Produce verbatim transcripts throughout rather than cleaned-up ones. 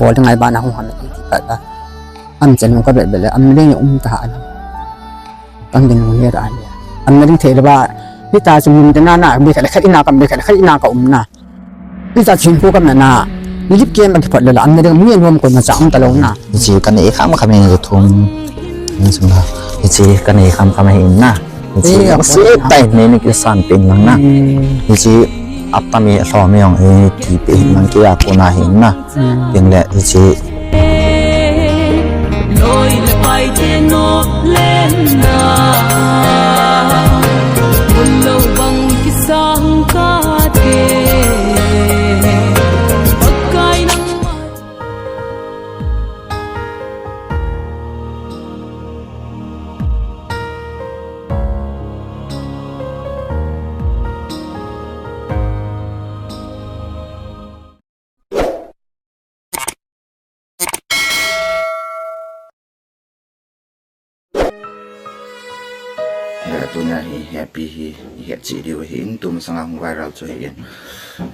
bol ding ahi bana hung ham ti khat a. Am chan ka bet bet le, am ding um ta an. Kang ding ni ra ni. Am ding thei le ba, ni ta chu mun te na na, be khat le khat ina ka, be khat le khat ina ka um na. Ni ta chin ko ka na na. Ni lip kem ba ki phat le la, am ding mi nuam ko na cha um ta lo na. Hiche ka nei kham kham in thum. Ni sung la. Hiche ka nei kham kham hin na. Hiche, eh, si tai nei ni ki san pin lang na. Hmm. Hiche apta mi hlo mi ong e ki pe hin lang ki a ko na hin na. Hmm. Ting le hiche. Loi le pai te no len na. Mun lo bang ki sang ka te. Pakai nang mai. Tunia hi Happy hi i het cheh diu ahin, tumasanga hung viral chu ahin.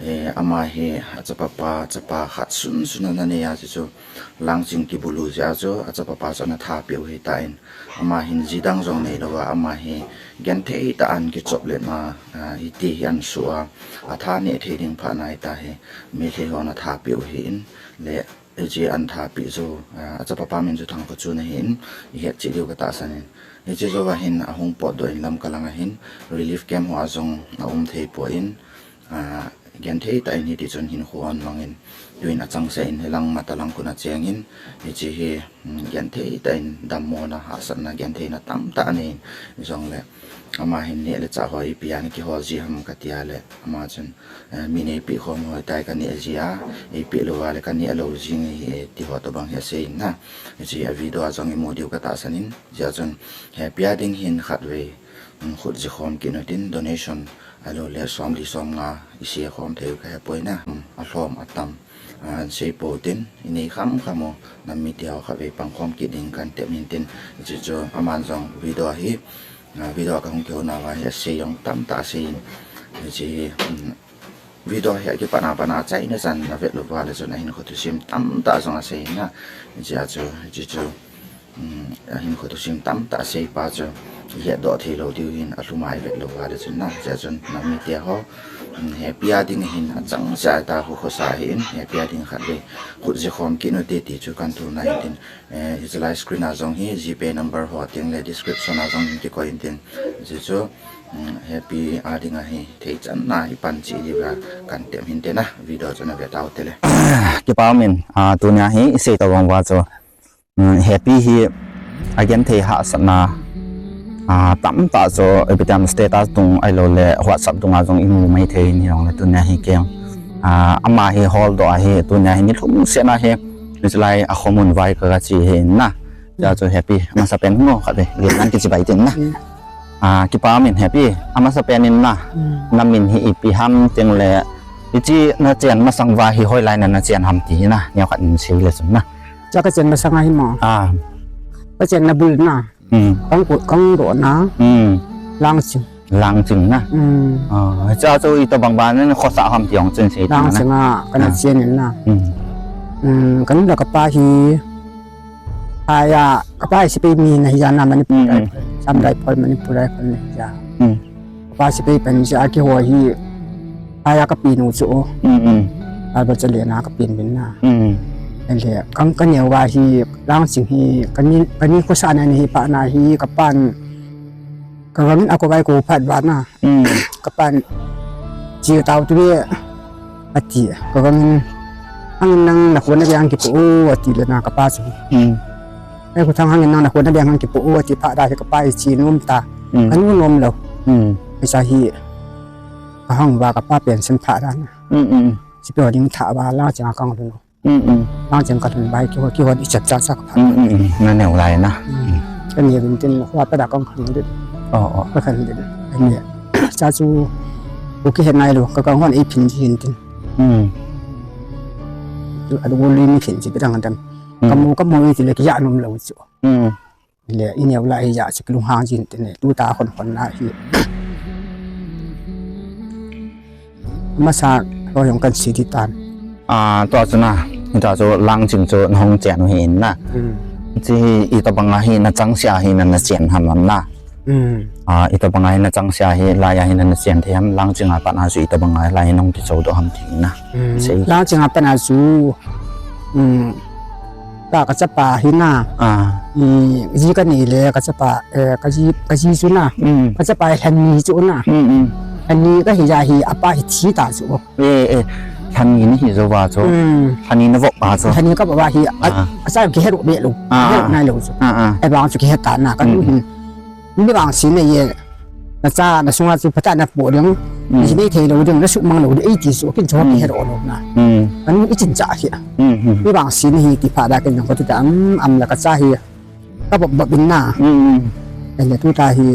Eh, ama hi achapa pa, chapa khat sunsun ana nei a chu chu Langching kibulu jeh a chu achapa pa chu ana tha peh u ahitan. Ama hin ji dang jong nei lou a, ama hi genthei tah in kichop le ma, ah, hiti hi ana su a, atha neh thei ding phat na hita hi, Meitei hon atha peh u ahin, le hiche ana tha peh chu, ah, achapa pa min chu Thangkhochun ahin, i het cheh diu ka tahsan in. Hiche jou a hin ahung potdoh in Lamka lang a hin, relief camp ho a jong aum thei poi in, ah, genthei tah in hiti chun hinkho ahung mang in, tuin achangseh in hilang Matalang khun acheng in, hiche hi, um, genthei tah in dammona, hahsatna, gentheina tamtah anei in, hijongle ama hin neh le chah ho ipi a na kihol ji ham kati a le, ama chun, eh, min eipeh khom hoi tai ka neh ji a, eipeh lou a le ka neh lou jing ahi, ti ho tobang hi asei in na. Hiche a video a jong imu diu ka tahsan in, hijeh chun Happy a ding hin khatvei, um, khut ji khom kit un tin donation Ahilou le som li som nga i sei khom thei u ka he poi na. Hmm, alhom atam. Ah, sei pou tin, i nei kham kham u, nam mite ho khatvei pang khom kit ding kan tem in tin, hiche chu aman jong video hi, ah, video ka hung kihou nauva hi asei jong tamtah asei in, hiche hi, hmm, video hi akipat na pat na achaina chan na vet lou uva le chun ahinkho thusim tamtah jong asei in na, hiche a chu, hiche chu, Um, ahinkho thusim tamtah asei pa chu i hetdoh thei lou diu hin alhum a i vet lou uva le chun na, hijeh chun nam mite ho, um, Happy a ding hin achangseh a ta khu khosa ahin, Happy a ding khatvei khut ji khom kit un te ti chu kan thum na hin tin, eh, hiche lai screen a jong hi GPay number ho teng le description a jong hin kikoi in tin, hiche chu, um, Happy a ding a hi thei chan na i pan cheh diu a kan tem hin te na, video chu na ve tau te le. Kipa um in, ah, tunia hi i sei tobang uva chu, um, Happy hi agenthei hahsatna, ah, tamtah chu, ipi ti ham, status tung ahilou le WhatsApp dunga jong i mu mai thei in, hijongle tunia hi kei, ah, ama hi holdoh ahi, tunia hi ni lhum seh na hi, hiche lai a khomun vai ka ga che ahi in na. Hijeh chun Happy, amasapen hung o khatvei, len nan kichibai tin na. Mm. Ah, kipa um in Happy, amasapen in na. Mm. Na min hi ipi ham teng le, hiche na chen masang uva hi hoilai na na chen ham ti hi na, neo khat in sei le chun na. Cha ka chen masang a hi mo. Ah. Ka chen na bul na. Hmm. Kang ku, kang ro na. Hmm. Langching. Langching na. Hmm. Ah, cha chu itobang ban na khosa ham ti jong chun sei na. Langching a, ka na chen in na. Hmm. Hmm, ka nu le ka pa hi. Aya, ka pa hi sepai mi na hi ja na Manipur Rifle. Sam Rifle, Manipur Rifle na hi ja. Hmm. Ka pa sepai pen ja kihou hi. Aya ka pi nu chu. Hmm, hmm. Aya ba cha le na ka pi bin na. Hmm. Ele, kang ka neo uva hi, Langching hi, ka ni, ka ni khosa na ni hi pa na hi, ka pan. Ka gangin a ko vai ko phat uva na. Hmm. Ka pan. Chi tau tu ve. Ati. Ka gangin. Hangin nang na khon na biang kipo o, ati le na ka pa chu. Hmm. Ai ko thang hangin nang na khon na biang hang kipo o, ati phat da hi ka pa hi chi nom ta. Hmm. Ka nu nom lou. Hmm. Hiche hi. Ka hang uva ka pa pension phat da na. Hmm, hmm. Chi pe ding tha uva Langching a kang lhun. Hmm, hmm. Langching ka lhun uva hi kihou, kihou i chat cha cha ka phat. Hmm, hmm, hmm. Na neo lai na. Hmm. Ka neo vin tin, hua pa da kang khan din. Oh, oh. Ka khan din. Ka neo. Cha chu, u kihe nai lou, ka kang hon i phin ji hin tin. Hmm. Tu, a du lui mi phin ji pe dang dam. Hmm. Ka mu, ka mu i ti le kiya nom lou chu. Hmm. Le, i neo lai hi ja, chi kilunghang jin te ne, tu ta khon khon na hi. Masa, lo jong kan sei di tan. Ah, tua chu na, Hita chu Langching chu nahung chen u hi in na. Hmm. Chi hi itobang a hi nachang sia hi na nachen ham am na. Hmm. A, itobang a hi nachang sia hi lai a hi na nachen thei ham, Langching a pat a chu itobang a lai nahung kichou doh ham ti na. Hmm. Sei. Langching a pat a chu, hmm, ka, kachapa hi na. A. I, ji kanei le, kachapa, eh, kaji, kaji chu na. Hmm. Kachapa hi lhani chu na. Hmm, hmm. Lhani kahi ja hi, apa hi thi ta chu. Eh, eh, lhani nahi jou va chu. Hmm. Lhani navop va chu. Lhani kavop va hi, a, a. Acha kihe lou be lou. A, a. Kihe lou nai lou chu. A, a. Ahivang chu kihe ta na, kanu hin. Hmm. Ni vang si na ye. Nacha, nasunga chu phatah a napoh ding. Hmm. Ni nei thei lou ding, nasuhmang lou ding, eiti chu, kin chu kihe lou lou na. Hmm. Kanu ichin cha hi. Hmm, hmm. Ni vang si nahi ti phat a kin jong kati ta am, am la kacha hi. Kavop vop in na. Hmm. Ahile tuta hi.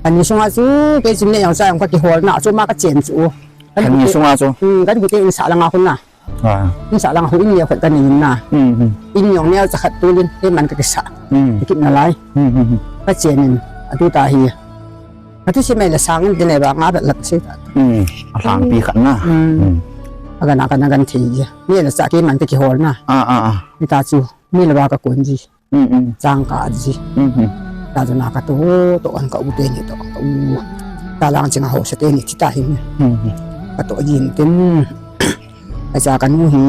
Lhani sunga chu, kei chun ne jong cha jong kakihol na, chu ma kachen chu. Lhani sunga chu. Hmm, kanu te in sah langa hun na. A. In sah langa hun in neo khat kanei in na. Hmm, hmm. In jong neo cha khat tolin, keiman kakisah. Hmm. Kikit nalai. Hmm, hmm, hmm. Kachen in, atuta hi. Katu si mai la sang in dinai ba nga bet lak se ta. Hmm. Alhangpi khat na. Hmm. Hmm. Agan, agan, agan thei ji. Ni la cha keiman kakihol na. A, a, a. Hita chu, mi la ba kakon ji. Hmm, hmm. Chang ka ji. Hmm, hmm. Ta chu na kato, to an ka u teni to, ka u. Ta Langching a ho se teni ti ta hin. Hmm, hmm. Kato jin tin. Acha kanu hi.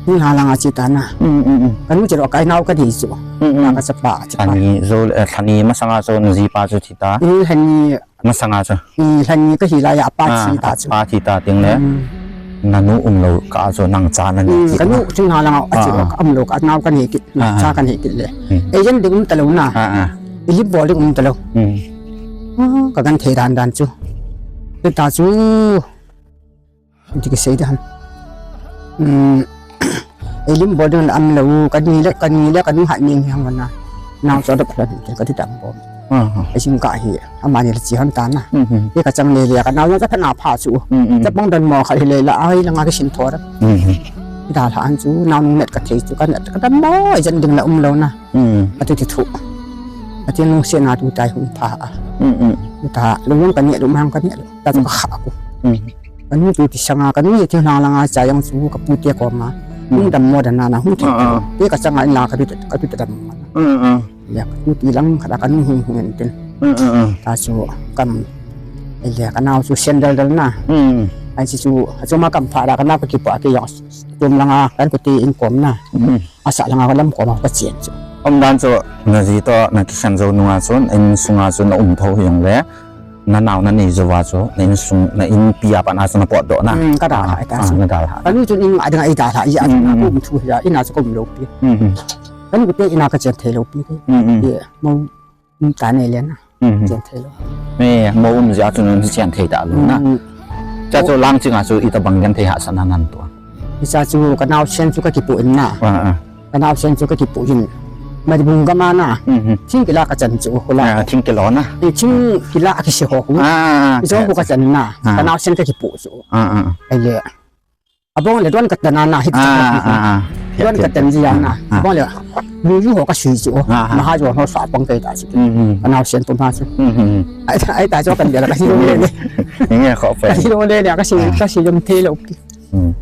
Ni ha langa chi ta na. Hmm, hmm, hmm. Kanu chi ro kai nau kanei chu. Hmm, hmm. Na kachapa, chapa. Lhani jou, eh, lhani masanga chu najipa chu thi ta. Eh, lhani Masanga chu. I, lhani kahi lai a, apa thi ta chu. A, apa thi ta teng le. Hmm. Nanu umlou kah a chu nang cha nanei kit na. Hmm, kanu chu na langa a chu, a, a, ka umlou kah a nao kanei kit, a, a, cha kanei kit le. Hmm. Agent ding um talou na. A, a. Ilim bol ding um talou. Hmm. A, kagan thei dan dan chu. Hita chu. Ti kisei ding ham. Hmm. Ilim bol ding um lou, kani le, kani le, kanu hat ning hi hang na. Nao chu adop lhon in, kati tam bom. Aha. Ajing kah hi, amani le chi hon ta na. Mhm. Kei kachang le le, kanao jong chaphat na pha chu. Mhm. Chapang donmo khat hi le la, ai langa kisin thor. Mhm. Dalha an chu, nao nung net kathei chu, kanet, kadammo, agent ding la umlou na. Mhm. Ati ti thu. Ati nung se na tuta hi hung pha a. Mhm. Tuta, lung jong kani, lung mang kani, ta chu, mhm, kakha ku. Mhm. Kanu chu ti sanga, kanu hi thil lang langa cha jong chu kapu te koma. Hmm. Hung dammo dan na na hung thei. Ah, ah. Te kachanga in la katu, katu dammo. Hmm, hmm. Le katu ti lang khat a kanu hung hung in tin. Hmm, hmm, hmm. Ta chu kam. Le kanao chu sandal dal na. Hmm. Ai chu chu, achuma kam pha da kanao kakipa ke jong. Chom langa kan kati in kom na. Hmm. Asa langa kalam koma kachen chu. Umdan chu naji to nakikhen jou nunga chun, insunga chun na um thou hi jong le. Nanao nanei jou va chu, na insung, na inpi a pat a chu napot doh na. Hmm, kadalha, ah, ta, ah, chu. Nadalha. Kanu chun in a dinga eidalha, i a chun, hmm, hmm, ka um thu hi a, in a chu ka um lou pi. Hmm, hmm. Kanu te in a kachen thei lou pi. Hmm, hmm. Ye, mo um ta nei le na. Hmm, hmm. Chen thei lou. Me, mo um jeh a chun nachen thei ta lou na. Hmm. Cha chu Langching a chu itobang genthei hahsatna nato a. Hicha chu kanaosen chu kakipoh in na. Ah, ah. Kanaosen chu kakipoh in. Maribung gam a na. Mhm. Thingkila kachan chu hula. Ah, thingkila na. Eh, thingkila akise ho. Ah, ah, ah. Hichu, ah, hu kachan na. Ah. Kanaosen kakipoh chu. Ah, ah, ah. Ahile. Abang le don katan na, hiti, ah, ah, ah, ah. Don katan ji a na. Ah, ah. Abang le. Luju ho kasui chu. Ah, ah. Maha jo ho sa pang kai ta chu. Mhm. Kanaosen pum ha chu. Mhm. Ai, ai ta chu kan dia la kasi lo le. Nge kho pe. Kasi lo le, kasi, ah, kasi jom thei lou. Hmm.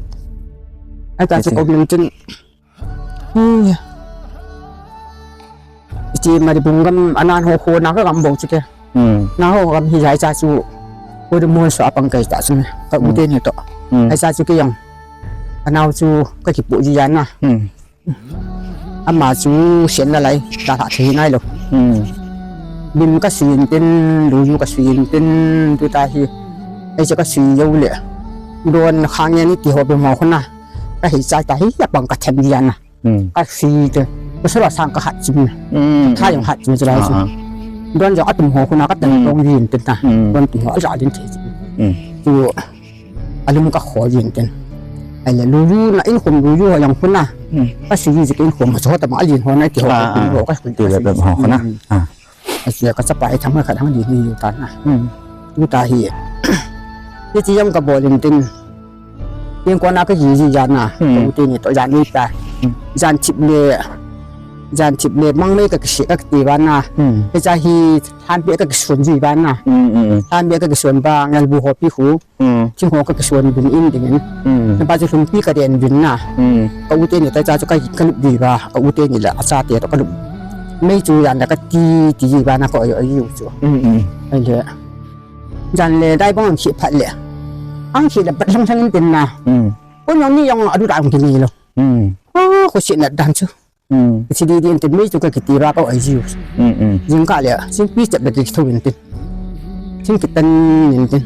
Ai ta chu, iti, ko min tin. Hmm. Iti Maribung gam anan ho ho na ka gam bou chu ke. Hmm. Na ho gam hi jai cha chu. Ko de mon so apang kai ta chu ne. Ka u te ni to. Hmm. Ai cha chu ke jong. Anao chu kakipoh ji a na. Hmm. Ama chu sen nalai, dalha thei ngai lou. Hmm. Lim kasui in tin, luju kasui in tin, tuta hi. Ai cha kasui jou le. Don khange ni ti ho be mo khona. Kahi cha ta hi apang kathem ji a na. Hmm. Kasui te. Kasui la sang kahat chu na. Hmm. Tha jong hat chu lai chu. Ah, ah. Don jong atum ho khona katan, hmm, dong ji in tin na. Hmm. Don tum ho aja din thei chu. Hmm. Chu Alum kakho jin tin. Ahile luju na inkhom luju ho jong khu na. Hmm. Kasui ji ka inkhom ho chu ho tama ajin ho na ti ho. Ah, ah. Ho ka khu ti le ho na. Hmm. Ah. Ahile kachapa hi thang khat hang jin hi ta na. Hmm. Tuta hi. Hiti jong kabol in tin. Tin kona kaji ji ja na. Hmm. Ka u te ni to jan ni ta. Hmm. Jan thip le. Jan thip le mang mei ka kisi ka kiti ba na. Hmm. Hicha hi than be ka kisuan ji ba na. Hmm, hmm, hmm. Than be ka kisuan ba ngal bu ho pi hu. Hmm. Thing ho ka kisuan ding in ding in. Hmm. Ba chu lhum pi ka den ding na. Hmm. Ka u te ni ta cha chu ka ka lup ji ba. Ka u te ni la a cha te to ka lup. Mei chu jan da ka ti ti ji ba na ko yo yu chu. Hmm, hmm. Ai le. Jan le dai bang ang khi phat le. Ang khi le bat lang lang in tin na. Hmm. Ko nyong ni yong a du da ang ki ni lo. Hmm. Ah, ko si na dan chu. Hmm. Ka thi di di in tin mei chu ka kiti ba ka oi jiu. Hmm, hmm. Jing ka le, jing pi step le ki thu in tin. Jing ki tan in tin.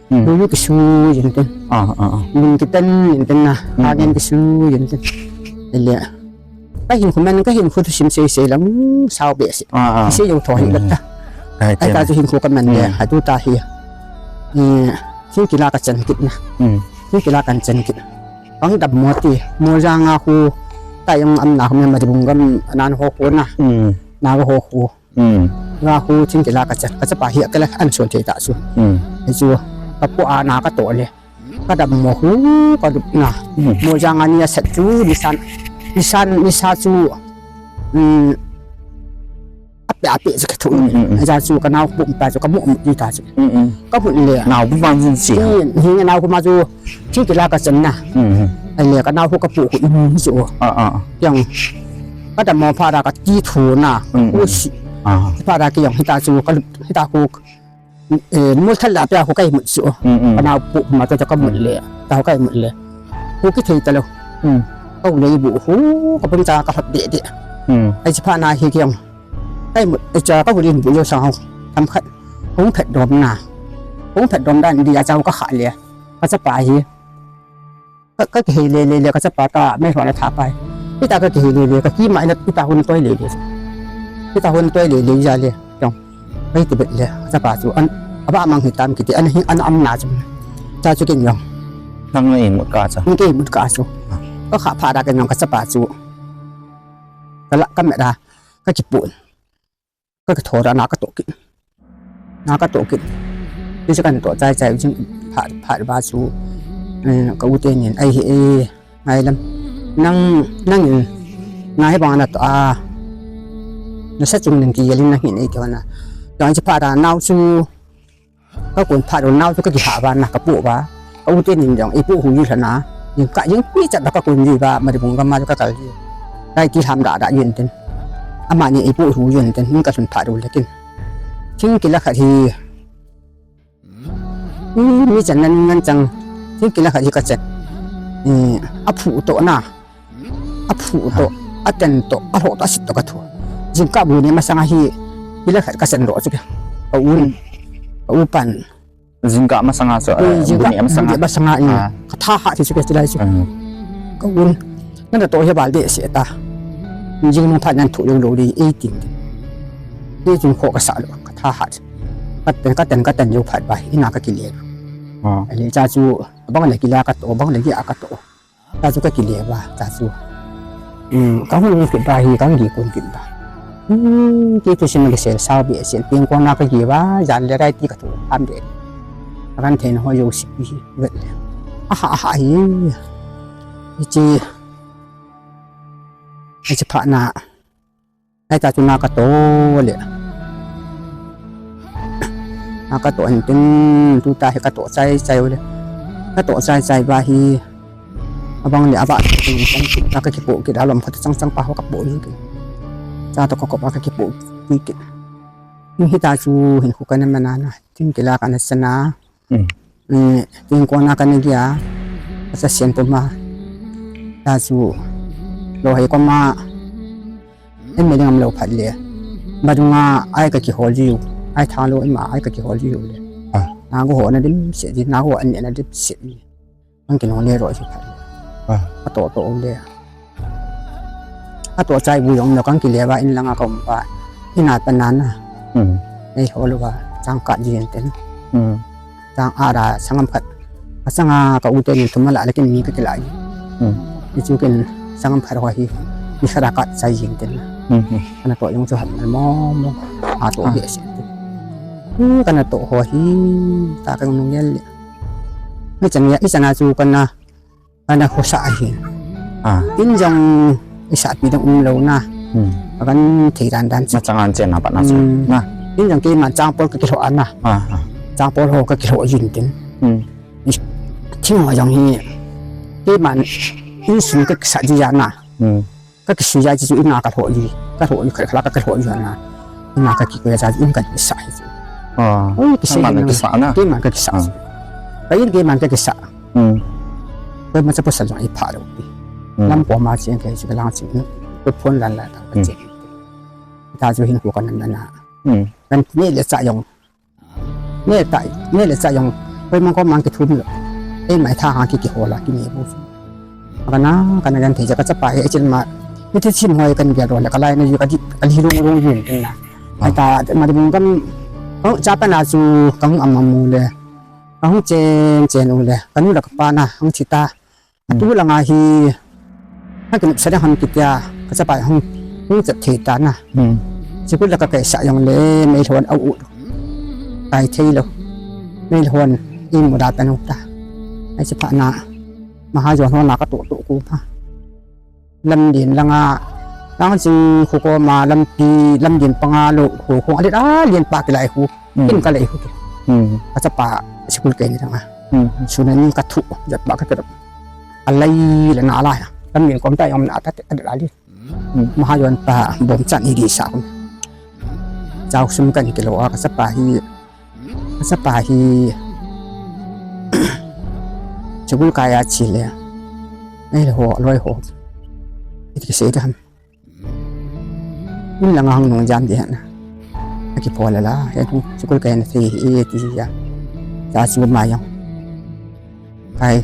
Hmm. Lu yu ki su in tin. Ah, ah, ah. Min ki tan in tin na. Hmm, ha gen hmm. Ki su in tin. Le. Ka hin khu man, ka hin khu thu sim sei sei lang, sao be se. Ah, ah. Ki se yo tho hi la ta. Hmm. Ai, ai, ka tin. Chu hin khu ka man le, hmm. Ha tu ta hi. Eh, jing ki la ka chan kit na. Hmm. Jing ki la kan chan kit. Kang dam mo ti, mo jang a khu, ta yong am na khu me ma di bung gam nan ho khu na. Mm. Na ga ho khu. Mm. Ga khu chin ki la ka cha, ka cha pa hi ka la an son te ta su. Mm. Ai chu, ka pu a na ka to le. Ka dam mo khu, ka dup na. Mm. Mo jang a ni a sat chu, ni san, ni san, ni sa chu. Mm. Ape, ape, chu ka thu. Mm, mm, mm. Aja chu ka nau pu pa chu ka mu, mu, ta chu. Mm, mm. Ka mu le. Nau pu pa jin si. Ni, ni nau pu ma chu, chin ki la ka chan na. Mm, mm. Ai le, ka nau pu ka pu ku, mm, chu. Ah, ah. Yang, ka dam mo pha da ka ti thu na. Mm, mm. Ku si. Ah. Pha da ki yang, hita chu, ka, hita ku, eh, mul thal la pia ku kai mu chu. Mm, mm. Ka nau pu ma chu ka mu le. Ta ku kai mu le. Ku ki thei ta lo. Mm. Ka u le bu hu, ka pum cha ka hap de de. Mm. Ai chi pha na hi ki yang. Kai mu, eh, cha ka hul in bu yo sang hau. Tham khat. Hung phet dom na. Hung phet dom dan di a cha ka kha le. Ka cha pa hi. Ka, ka kihei le le le ka cha pa ta, mei hua la tha pai. Ita ka kihei le le, ka ki ma ina ita hun toi le le. Ita hun toi le le ja le. Yong. Kai ti bet le, ka cha pa chu. An, aba mang hi tam kiti, an hi, an am na chu. Cha chu kin yong. Nang nei mut ka cha. Nang kei mut ka chu. Ka kha pha da kin yong ka cha pa chu. Ka la, ka me da. Ka ki pun. Ka, ka thor a na ka to kit. Na ka to kit. Ni se kan to chai chai jing phat, phat ba chu. Eh, ka u te nin, ai he, eh, ngai lam. Nang, nang in, ngai bang na to a. Na sa chung ning ki yelin na hin ei te na. Dang chi phat a nau chu. Ka kun phat ro nau chu ka ki ha ba na ka pu ba. Ka u te nin jong, i pu hu yu lhana. Yin ka yin pi chat ba ka kun ji ba, ma di bung ka ma ka kal ji. Dai ti ham da da yin tin. Ama ni i pu hu yin tin, yin ka sun phat ro le kin. Thing ki la khat hi. I mi chan nan ngan chang. Thing ki la khat hi ka chat. I, a phu to na. A phu to, a ten to, a hlo to, a sit to ka thu. Jingkah bu ni masanga hi, hi la khat ka sen ro chu ke. Ka un, ka u pan. Jingkah masanga chu, eh, eh, jingkah bu ni masanga. Bu ni masanga, eh. Ah. Ka tha ha thi chu ke ti lai chu. Mm. Ka un. Nana to hi bal de se ta. Jing nung phat nan thu jong lo di eighteen. Ni jing kho ka sa lo, ka tha ha. Ka ten, ka ten, ka ten yo phat ba, ina ka ki le. Ah. Ani cha chu, bang le ki la ka to, bang le ki a ka to. Ta chu ka kile ba, ta chu. Um, ka hung kit ba hi, ka hung kun kit ba. Um, ki tu sin le sel sao be sel ping ko na ka ki ba, jan le rai ti ka tu, am de. Ka kan thei na ho yo si hi, vet le. Aha, aha hi. Ichi, ichi pha na. Ai ta chu na ka to le. Na ka to hin tin tu ta hi ka to chai chai le. Ka to chai chai ba hi. Abang le aba tin chang ta ka ki po ki da lom khat chang chang pa ho ka po hi ki. Cha to ko ko pa ka ki po ki ki. Ni hi ta chu hin khu ka na ma na na. Tin ki la ka na sa na. Hmm. Eh, tin ko na ka na gia. Ka sa sien po ma. Ta chu. Lo hai ko ma. Em me ding am lo phat le. Ba dunga ai ka ki hol jiu. Ai tha lo ima ai ka ki hol jiu le. Ah. Na go ho na dim se di, na go an ne na dim se di. Ang ki no le ro si phat le. Ah. A to to le. A to chai bu yong no kang ki le ba in langa ka um pa. Ina pa na na. Hmm. Ei ho lo ba chang ka di en ten. Hmm. Tang ara sangam khat. Asanga ka u te nin thum la lekin ni ka kilai. Hmm. Ni chu ken sangam khat ho hi. Ni khat a ka chai jing ten. Hmm, hmm. Kana to jong chu ham mo mo. A to be se. Hmm, kana to ho hi. Ta ka nung yel. Ni chan ya, i chan a chu kana Ana khosa ahi. Ah. In jong isa pi dong um lo na. Hmm. Akan thei dan dan chu. Nachang an chen na pat na chu. Hmm. Na. Hin jong keiman changpol kakilhoh ana. Ah, ah. Changpol ho kakilhoh jin tin. Hmm. Thing ho jong hi. Keiman insung kakisah ji ana. Hmm. Kakisui jai chu ina kalhoh ji. Kalhoh ji khat khat kakilhoh ji ana. Ina kakikoi jai chu in kakisah hi chu. Ah. Oi, kisah. Keiman kakisah ana. Keiman kakisah. Ah. Ka in keiman kakisah. Hmm. Koima cha pasal jong eipha lou pi. Hmm. Lam koma chen kei chu kalang chen. Ko phone lan la ta ka chen. Hmm. Ta chu hin ko kan na na. Hmm. Kan ne le cha jong. Ne ta, ne le cha jong. Koima koma kithum lou. Eima tha ha ki kihol a kine bu. Kana, kana kan thei cha ka chapa hi chen ma. Ni thei chim hoi kan bia ro le ka lai na ju ka di, ka di rung rung jin tin na. Ah. Ai ta, ma di bung kan, oh, cha pa na chu kan am mu le. Ahung chen chen u le, kanu le kapa na, hung thi ta. Hmm. Atu langa hi, ha kinop sa ding ham kitia, ka chapa hung, hung chat thei ta na. Hmm. Sikul la ka kai sa jong le, meilhon au u. Kai thei lou. Meilhon, in mu da ta nu ta. Ai chapa na, maha jon ho na ka to to ku pa. Lamdin langa, lang jing khu koma lampi, lamdin panga lou khu khu, alet a lien pa kilai khu, hmm, kin kalei khu. Hmm. Ka chapa sikul kei ni langa. Hmm. Suna ni ka thu, jat pa ka kero. Alai le na la, lamdin kom ta jong na ta, ta, ta, ta, ta. Hmm. Maha jon pa, bom chan ni di sa khu. Chau sum kan kilo, ka chapa hi, Ka chapa hi, sikul kai a che le. Nei le ho, loi ho. Iti kisei ding ham. In langa hung nung jam ding ham. Aki pho la la, he tu, sikul kai na thei hi, ti ya. Cha chu ma jong. Kai,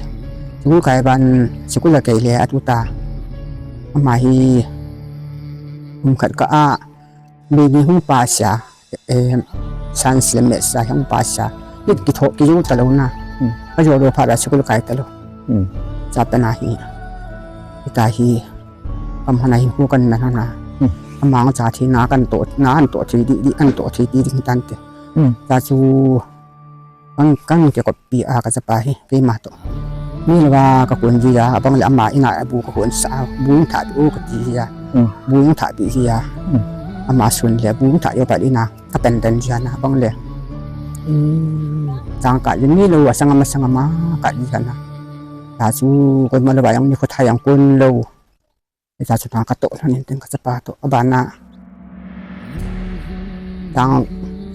sikul kai ban, sikul la kai le, atu ta. Ama hi, um khat ka a, Bini hung pa sia, eh, science le maths a hung pa sia. Kit kitho, kijo talou na. Hmm. Ka jo lou phat a sikul kai talou. Hmm. Cha pa na hi. Ita hi. Kam hana hi hu kan na hana. Hmm. Amang cha thi na kan to, na an to thi di, di an to thi di ding tante. Hmm. Cha chu Kan, kan ke kopi a ka chapa hi, keima to. Mi lou a ka kun ji a, abang le ama ina a bu ka kun sa, bu in tha pi u ka ti ji a. Hmm. Bu in tha pi ji a. Hmm. Ama sun le bu in tha yo pa ina, ka pen pen ji a na, abang le. Hmm. Chang ka ji mi lou a sanga ma sanga ma ka ji a na. Ta chu koima lou a jong ni ko tha jong kun lou. Ita chu tang ka to lhon in tin ka chapa to. Abana. Tang,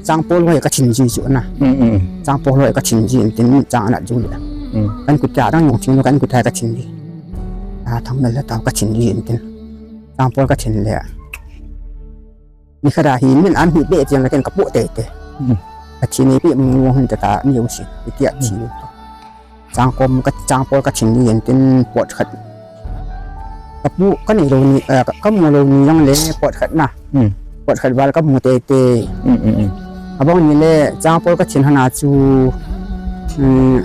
chang pol hoi ka thin ji chu na. Mm, mm. Chang pol hoi ka thin ji in tin chang ana ju le. Mm. Kan kut ta dang nong thin kan kut ta ka thin ji. A thang mel la ta ka thin ji in tin. Chang pol ka thin le. Ni kha da hi min an hi be tiang la ken ka po te te. Mm. Ka thin ni pe mung mung hin ta ta ni u si. Ti a thin. Chang kom ka, chang pol ka thin ni in tin pot khat. Ka pu, ka nei lou ni, eh, ka, ka mu lou ni jong le pot khat na. Hmm. Pot khat val ka mu te te. Hmm, hmm, hmm. Abang ni le chang pol ka thin hana chu, hmm,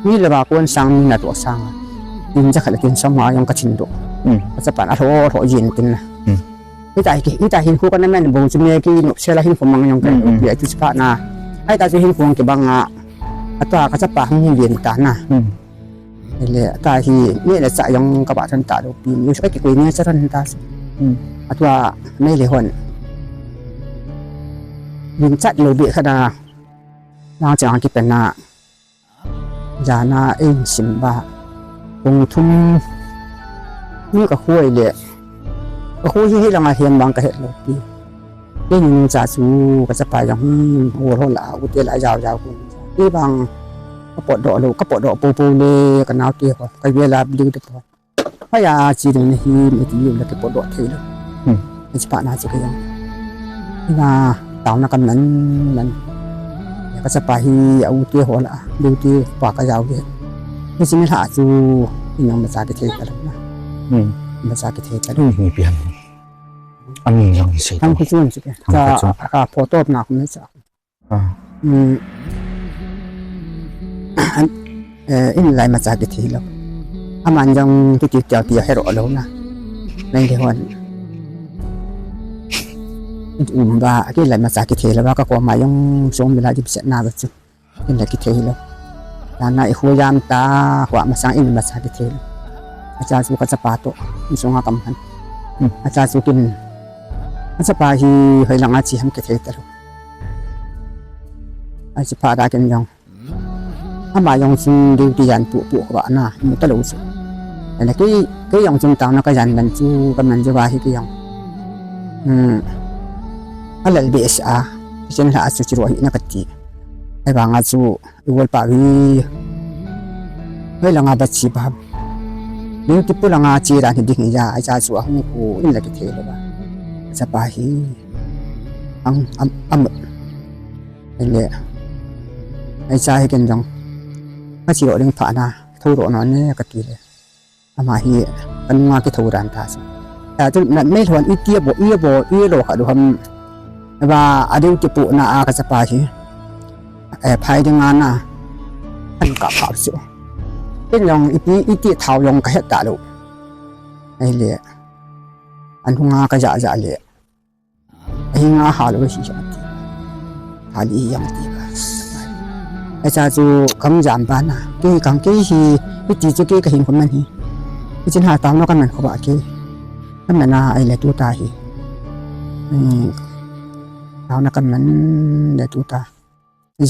mi le ba kon sang mi na to sang. In ja khat le tin sang ma jong ka thin do. Hmm. Ka chapa na lho lho jin tin na. Hmm. Ita hi, ita hin khu ka na men bong chu me ki nop sela hin khu mang jong ka. Hmm, hmm. Pi a chu pa na. Ai ta chu hin khu ki bang a. Ata ka chapa hung hin vin ta na. Hmm. Ele ata hi ne le cha jong ka ba than ta lou pi. Ni ka ki koi ne cha than ta. Hmm. Atua me le hon. Vin chat lou be kha na. Nang chang ki pen na. Jana in sim ba. Kong thum. Ni ka khui le. Ka khui hi langa hiam bang ka het lou pi. Kei nung cha chu ka chapa jong hi, u ho la, u te la jao jao ku. Kei bang ka pot doh lou, ka pot doh pou pou le, ka nau te ho, ka ve la, liu te po. Haya chi ding na hi, me ti liu la ke pot doh thei lou. Hmm. Ka chapa na chu ka jong. Ina, tao na kam nan, nan. Ka chapa hi, u te ho la, liu te pa ka jao ve. Ni chi ni la chu, ina ma cha ke thei ka lou na. Hmm. Ma cha ke thei ka lou. Hmm, ni pian. Amin jong hi sei. Thang khu chun chu ke. Thang khu chun. Cha, a, photo na khu me cha. Ah. Hmm. An, eh, in lai ma cha kithei lou. Aman jong tu ti tia tia hero lou na. Nei le hon. Um ba, ki lai ma cha kithei lou ba ka koma jong song mi la dim set na ba chu. Kin la kithei lou. Lana i khu jam ta, khu masang in masa kithei lou. Acha chu ka chapa to, in sunga kam han. Hmm. Acha chu kin, Achapa hi hoilanga che ham kithei talou. Achi phat a ken jong, ama jong chun duty jan pu pu khovah na mu talou chu. Ahile kei, kei jong chun taona kajan dan chu kaman jeh uva hi kei jong, hmm, alal behseh a, kichen lhah a chu chiro hih in kati. Ahivanga chu igolpa hi hoilanga ba che ba ham. Duty pu langa che dan hi ding ahi ja, ahi cha chu ahung khu in la kithei lou ba. Achapa hi ang am, am. Ahile, ahi cha hi ken jong, kache doh ding phat na, thou doh non e kati le, ama hi kanunga kithou dan ta chu. Achu natna lhon iti abol, i abol, i lo kha du ham. Ava, a duty pu na a kachapa hi, eh, phai ding a na, an kap pha chu. Ken jong ipi, iti thao jong kahet talou. Ahile, anunga kaja ja le, ahinga halou hi ati. Hali jong ti ba. Acha chu kahung jam ba na, kei kang kei hi, hiti chu kei kahin khum man hi. Hichin ha taona kaman khu ba kei. Kaman a ahile tuta hi, hmm, taona kaman le tuta,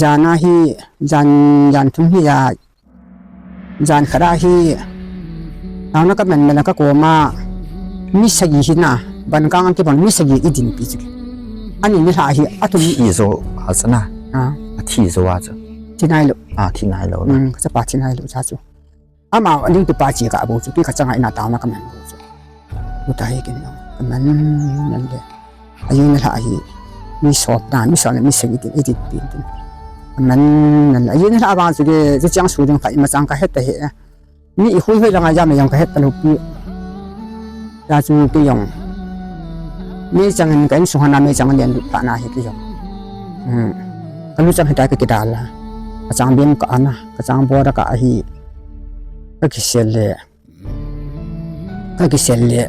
jan a hi, jan, jan thum hi a, jan khat a hi, taona kaman man a kakoma mi sagi hi na, ban kang a kibang mi sagi idinpi chu. Ani nilhah hi athum. Thi jo a chu na. A. Athi jo a chu. Thi nailou. A, thi nailou na. Hmm, kachapa thi nailou cha chu. Ama duty pa che kah bou chu, kei kachang a in a taona kaman bou chu. Tuta hi ken jong kaman man le. Ajing nilhah hi mi som na, mi som le mi sagi tin, idinpi tin. Kaman man le. Ajing nilhah vang chu kei, chu chang su ding kha imacha kahet ta hih e. Mi ihui hoi langa jam le jong kahet talou pi. Achu kei jong, meichang in ka insung hana meichang alen lut phat na hi kei jong, hmm, kalu chang hitia kakidal a, kachang bim kah a na, kachang bor a kah a hi, kakisel le, kakisel le,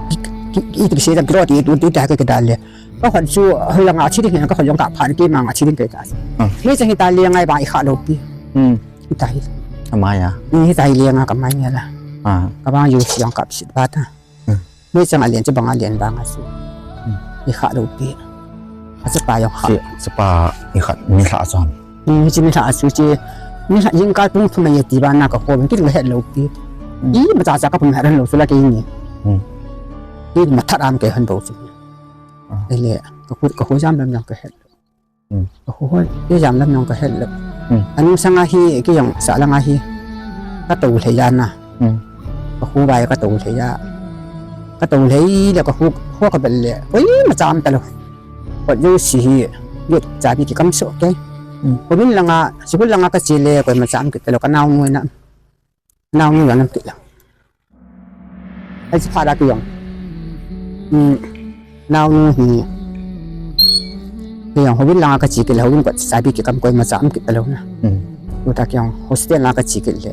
ki, ki, ki, kisel le, kilo ti, tu, tu, tia kakidal le. Kakhut chu hoilanga che ding hi, kakhut jong kap phat, keima nga che ding kahi ta. Hmm. Meichang hitia lenga iva ikha lou pi. Hmm. Hitia hi. Amai a. Hitia hi lenga kamai ngel a. Ah. Kavang U C jong kap sit ba ta. Hmm. Meichang alen chu bang alen bang a chu. Hmm. Ikha lou pi. Achapa jong kha. Che, chapa ikha nilhah chu ham. Hmm, hiche nilhah chu che. Nilhah jingkah pung thum a iti ba na kakhom, ken kahet lou pi. Hmm. Imacha cha kaphum het lou chu la kei ni. Hmm. Imathat am kei hon bou chu. Ah. Ahile, kakhu, kakhu jam lam jong kahet lou. Hmm. Kakhu hoi, kei jam lam jong kahet lou. Hmm. Anung sanga hi, kei jong sah langa hi, katou lhei a na. Hmm. Kakhu vai katou lhei a. Katou lhei le kakhu, khu kavet le, koimacha um talou. Kot jouse hi, gate chabi kikam soh kei. Hmm. Kovin langa, school langa kache le, koimacha um kit talou, kanaonu na. Naonu jong um kit lou. Ahi phat a kei jong, hmm, naonu hi, kei jong hovin langa kache kit le, hovin kot chabi kikam, koimacha um kit talou na. Hmm. Tuta kei jong hostel langa kache kit le,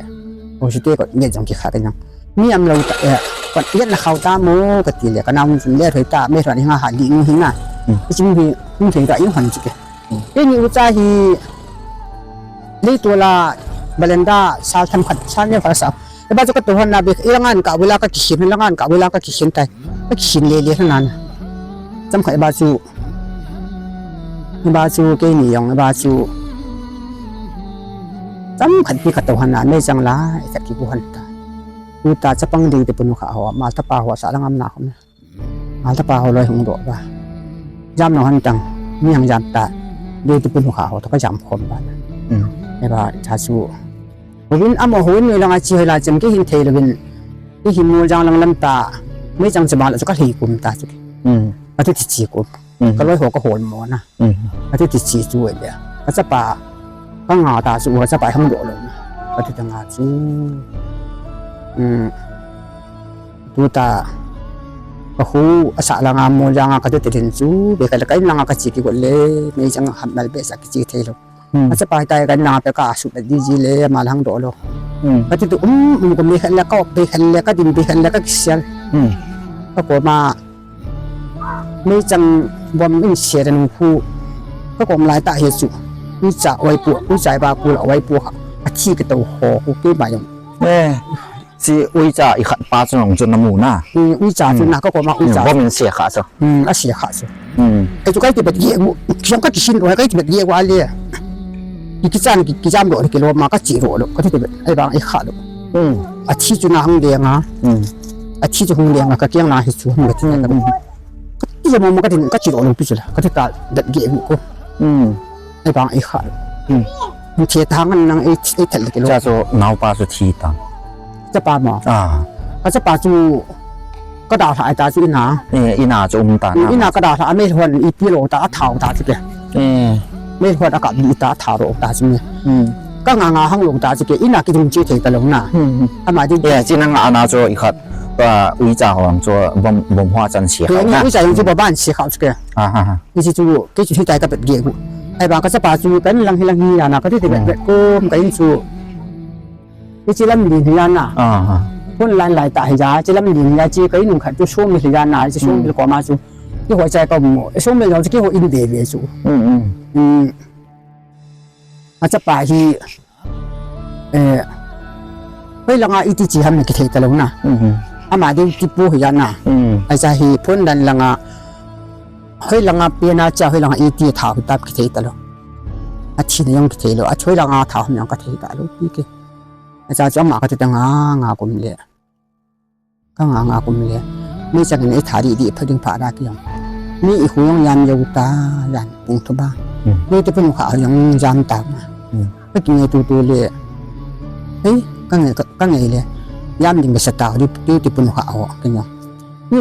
hostel kot gate jong kikha kei jong. Mi umlou ta, eh, kot gate na khau ta mo kati le, kanaonu chun le thoi ta, me thoi ni nga ha li nu hi na. Hmm. Hiche nu hi, um thei ta, i hon chu kei. Keini ucha hi, leitol a, veranda, sal themkhat, sal neo khat asa. Iba chu katoh hon na bek, ilanga in kabula kakikhin, ilanga in kabula kakikhin tai. Kakikhin lele hon na. Chomkhat iba chu, iba chu keini jong, iba chu. Chomkhat pi katoh hon na, meichang la, ikhat kibu hon ta. Tuta chapang ding te punu kha ho, mal tapa ho, sah langa um na khom na. Mal tapa ho loi hung doh ba. Jam nau hon tang, mi hung jam ta. Dei ti punu kha ho toh kajam khom ba. Hmm. Iba cha chu. Hovin amaho hovin noi langa che hoi la chem kei hin thei louvin. Kei hin Moljang lang lam ta. Meichang che bang la chu kalhei kum ta chu. Hmm. Kati ti che kum. Hmm. Kaloi ho kahol mo na. Hmm. Kati ti che chu le. Kachapa. Kanga ta chu kachapa hung doh lou na. Kati ta nga chu. Hmm. Tuta, kakhu, asah langa Moljang a kati ti din chu, bekhat le ka in langa kache kigot le, meichang hammal behseh a kiche thei lou. Hmm. Achapa hitia ka in langa pe kasuh be ding ji le, ama la hung doh lou. Hmm. Kati tu um, um ko bekhat le ka op bekhat le, kadin bekhat le kakisel. Hmm. Kakoma, meichang bom in se dan khu, kakom lai ta hi chu. Ucha oi pu, ucha iba pu la oi pu kha, athi katou ho, khu keima jong. Eh. Chi uicha ikhat pa chu nang chu namu na. Hmm, uicha chu Hmm. na ka koma Hmm, uicha. Bom in sia kha chu. Hmm, asia kha chu. Hmm. Ei chu kai ti bet ye, siang ka kisin ro, kai ti bet ye wa le. Ki kichan ki, kijam ro, ki lo ma ka chi ro lo, ka ti bet. Ei bang ei kha lo. Hmm. Athi chu na hung le nga. Hmm. Athi chu hung le nga, ka kiang na hi chu hung le ti na. Hmm. Ka ti mo mo ka tin, ka chi ro lo pi chu la. Ka ti ta bet ye ko. Hmm. Ei bang ei kha. Hmm. Thie thang an nang ei, ei thel ke lo. Cha chu naopa chu thi tan. Chapa mo. Ah. Ka chapa chu ka da hla ta chu ina. Eh, ina chu um ta na. Ina ka da hla mei hon i pi lo ta a thau ta chu ke. Eh. Mei hon a ka bi ta a thau ro ta chu ni. Hmm. Ka nga nga hang lo ta chu ke ina ki dung chi thei ta lo na. Hmm. Ama di. Eh, chi na nga na chu i khat. Pa uicha hong chu bom, bom hoa chan si Ke kha ni na. Uicha yung chu ba ban si kha chu ke. Ah, ha, ha. Hiche chu, kei chu hitia ka bet geh u. Ahivang ka chapa chu, kan lang hi lang hi ana, ka ti ti bet Hmm. bet kum, ka in chu. Hiche lam din hi ana. Ah, ah. Phone line lai ta hi ja, hiche lam din hi ja, hiche ka in khat chu sawmli hi ana, hiche sawmli Hmm. koma chu. Keiho chai ka mu, sawmli jong chu keiho in ve ve chu. Hmm, hmm. Hmm. A chapa hi, Eh, hoi langa iti chi ham na kithei talou na. Mhm. Ama ding tipo hi jana. Mm. Aisa hi phone line langa, hoi langa pena cha, hoi langa iti tha hu tap kithei talou. Athina jong kithei lou, a hoi langa tha ham jong kathei talou. Ike. Aisa chu ama kati ta nga, nga kum le. Ka nga nga kum le. Meichang in i tha di di pha ding pha da ki jong. Mi i khu jong jam jou ta, jan pung thu ba. Hmm. Ni te punu kha jong jam ta ma. Hmm. Ka ki nge tu tu le. Hei, ka nge, ka, ka nge le. Jam ding ka sa ta di, di, di punu kha ho, ki jong. Ni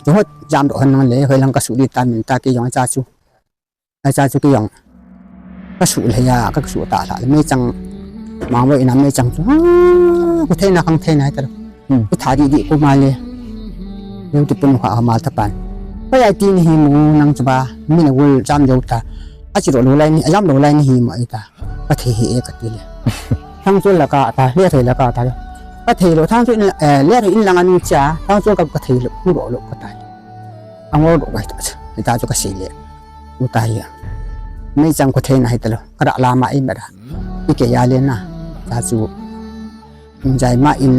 jo hot jam do han nang le, hoi lang ka su di ta min ta ki jong cha chu. Aisa chu ki jong. Ka su le ya, ka su ta la. Meichang. Mang bo ina meichang chu. Ah, ku theina khang theina ta. Hmm. Ku tha di di ku ma le. Leu ti pun kha ma ta pan. Ka ya ti ni hi mu nang chu ba. Mi na gul jam jou ta. A chi ro lo lai ni, a jam lo lai ni hi ma ita. Ka thei hi e ka ti le. Thang chu la ka ta, le thei la ka ta. Ka thei lo thang chu in, eh, le thei in lang an cha. Thang chu ka, ka thei lo, ku ro lo ka ta. Ang ro ro ka ta. Ita chu ka si le. U ta hi. Meichang ku theina hi talou. Ka da la ma i ma da. I ke ya le na. Ta chu. Jai ma in.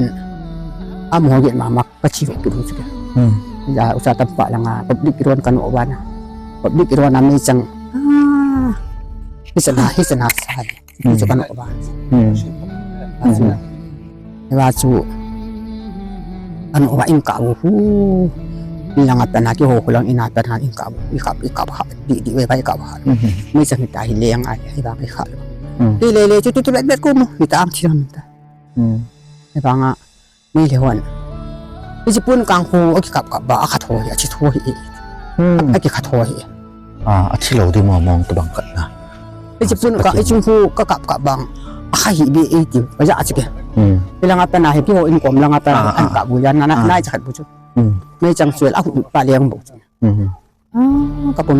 A mo ge ma ma ka chi ro ki ru chu ke. Hmm. Ya u sa tam pa la nga. Public ron ka no ba na. Public ron a meichang. Ah. Hi sa na, hi sa na sa. Hmm. Chu ka no ba. Hmm. Achu. Hmm. Eva chu. Ano ba in ka u hu. Ni langa pena ki ho kulang ina pena in ka u. I ka, i ka ba. Di, di, ve ba i ka ba. Hmm. Meichang ta hi le ang ai, i ba i ka. Hmm. Hi le le chu tu tu bet bet ku mo. Hi ta am thi ram ta. Hmm. Eva nga. Mei le hon. Hiche pun kang khu, a kikap kap ba, a khat ho hi, a chi tho hi. Hmm. A kikhat ho hi. Ah, a thi lou di mo mong tu bang khat na. Hiche pun kang, hiche khu ka kap kap bang, a kha hi be e ti, ka ja chi ke. Hmm. Hi langa pena hi, keiho in kom langa pena, ah, an ah. Kap bu jan na, na, ah. Nai cha khat bu chu. Hmm. Meichang suel, a khu pa leng bu chu. Hmm. Ah, ka pun.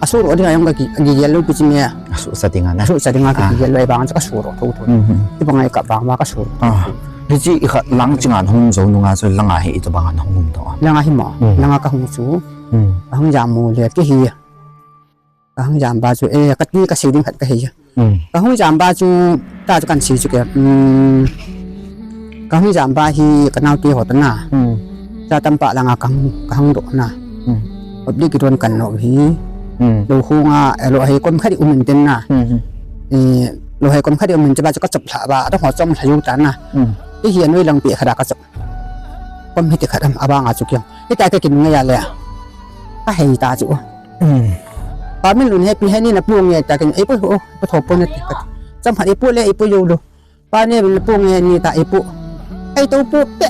A su ro ding a jong ka ki, ki gel lou pi chi me. A su sa ding a na. A su sa ding a ki, ah. Ki gel lou bang cha ka su ro tho tho. Mhm. Ti bang ai ka bang ma ka su ro. Ah. Hiche i kha lang chinga hung jou nunga chu langa hi i to bang hung to. Langa hi mo. Hmm. Langa ka hung chu. Hmm. Ka hung jam mu le ki hi. Ka hung jam ba chu, eh, ka ti ka sei ding khat ka hei. Hmm. Ka hung jam ba chu, ta chu kan sei chu ke. Hmm. Ka hung jam ba hi ka nau ti ho ta na. Hmm. Cha tam pa langa ka hung, ka hung do na. Hmm. Obli ki don kan no hi. Hmm. Lo hung a, eh, lo hei kom khat i um in ten na. Hmm. Eh, lo hei kom khat i um in te ba chu ka chop hla ba, ta ho chom hla ju ta na. Hmm. I hi anoi lang pi khat a ka chop. Kom hiti khat am, abang a chu kiang. Hita ka kin ngai a le. A hei ta chu. Hmm. Pa min lun he pi he ni na pu nge ta kin, "Ei pu ho, pa tho pu na ti ka." Cham khat ei pu le, ei pu yo lo. Pa ne na pu nge ni ta ei pu. Ei to pu pe.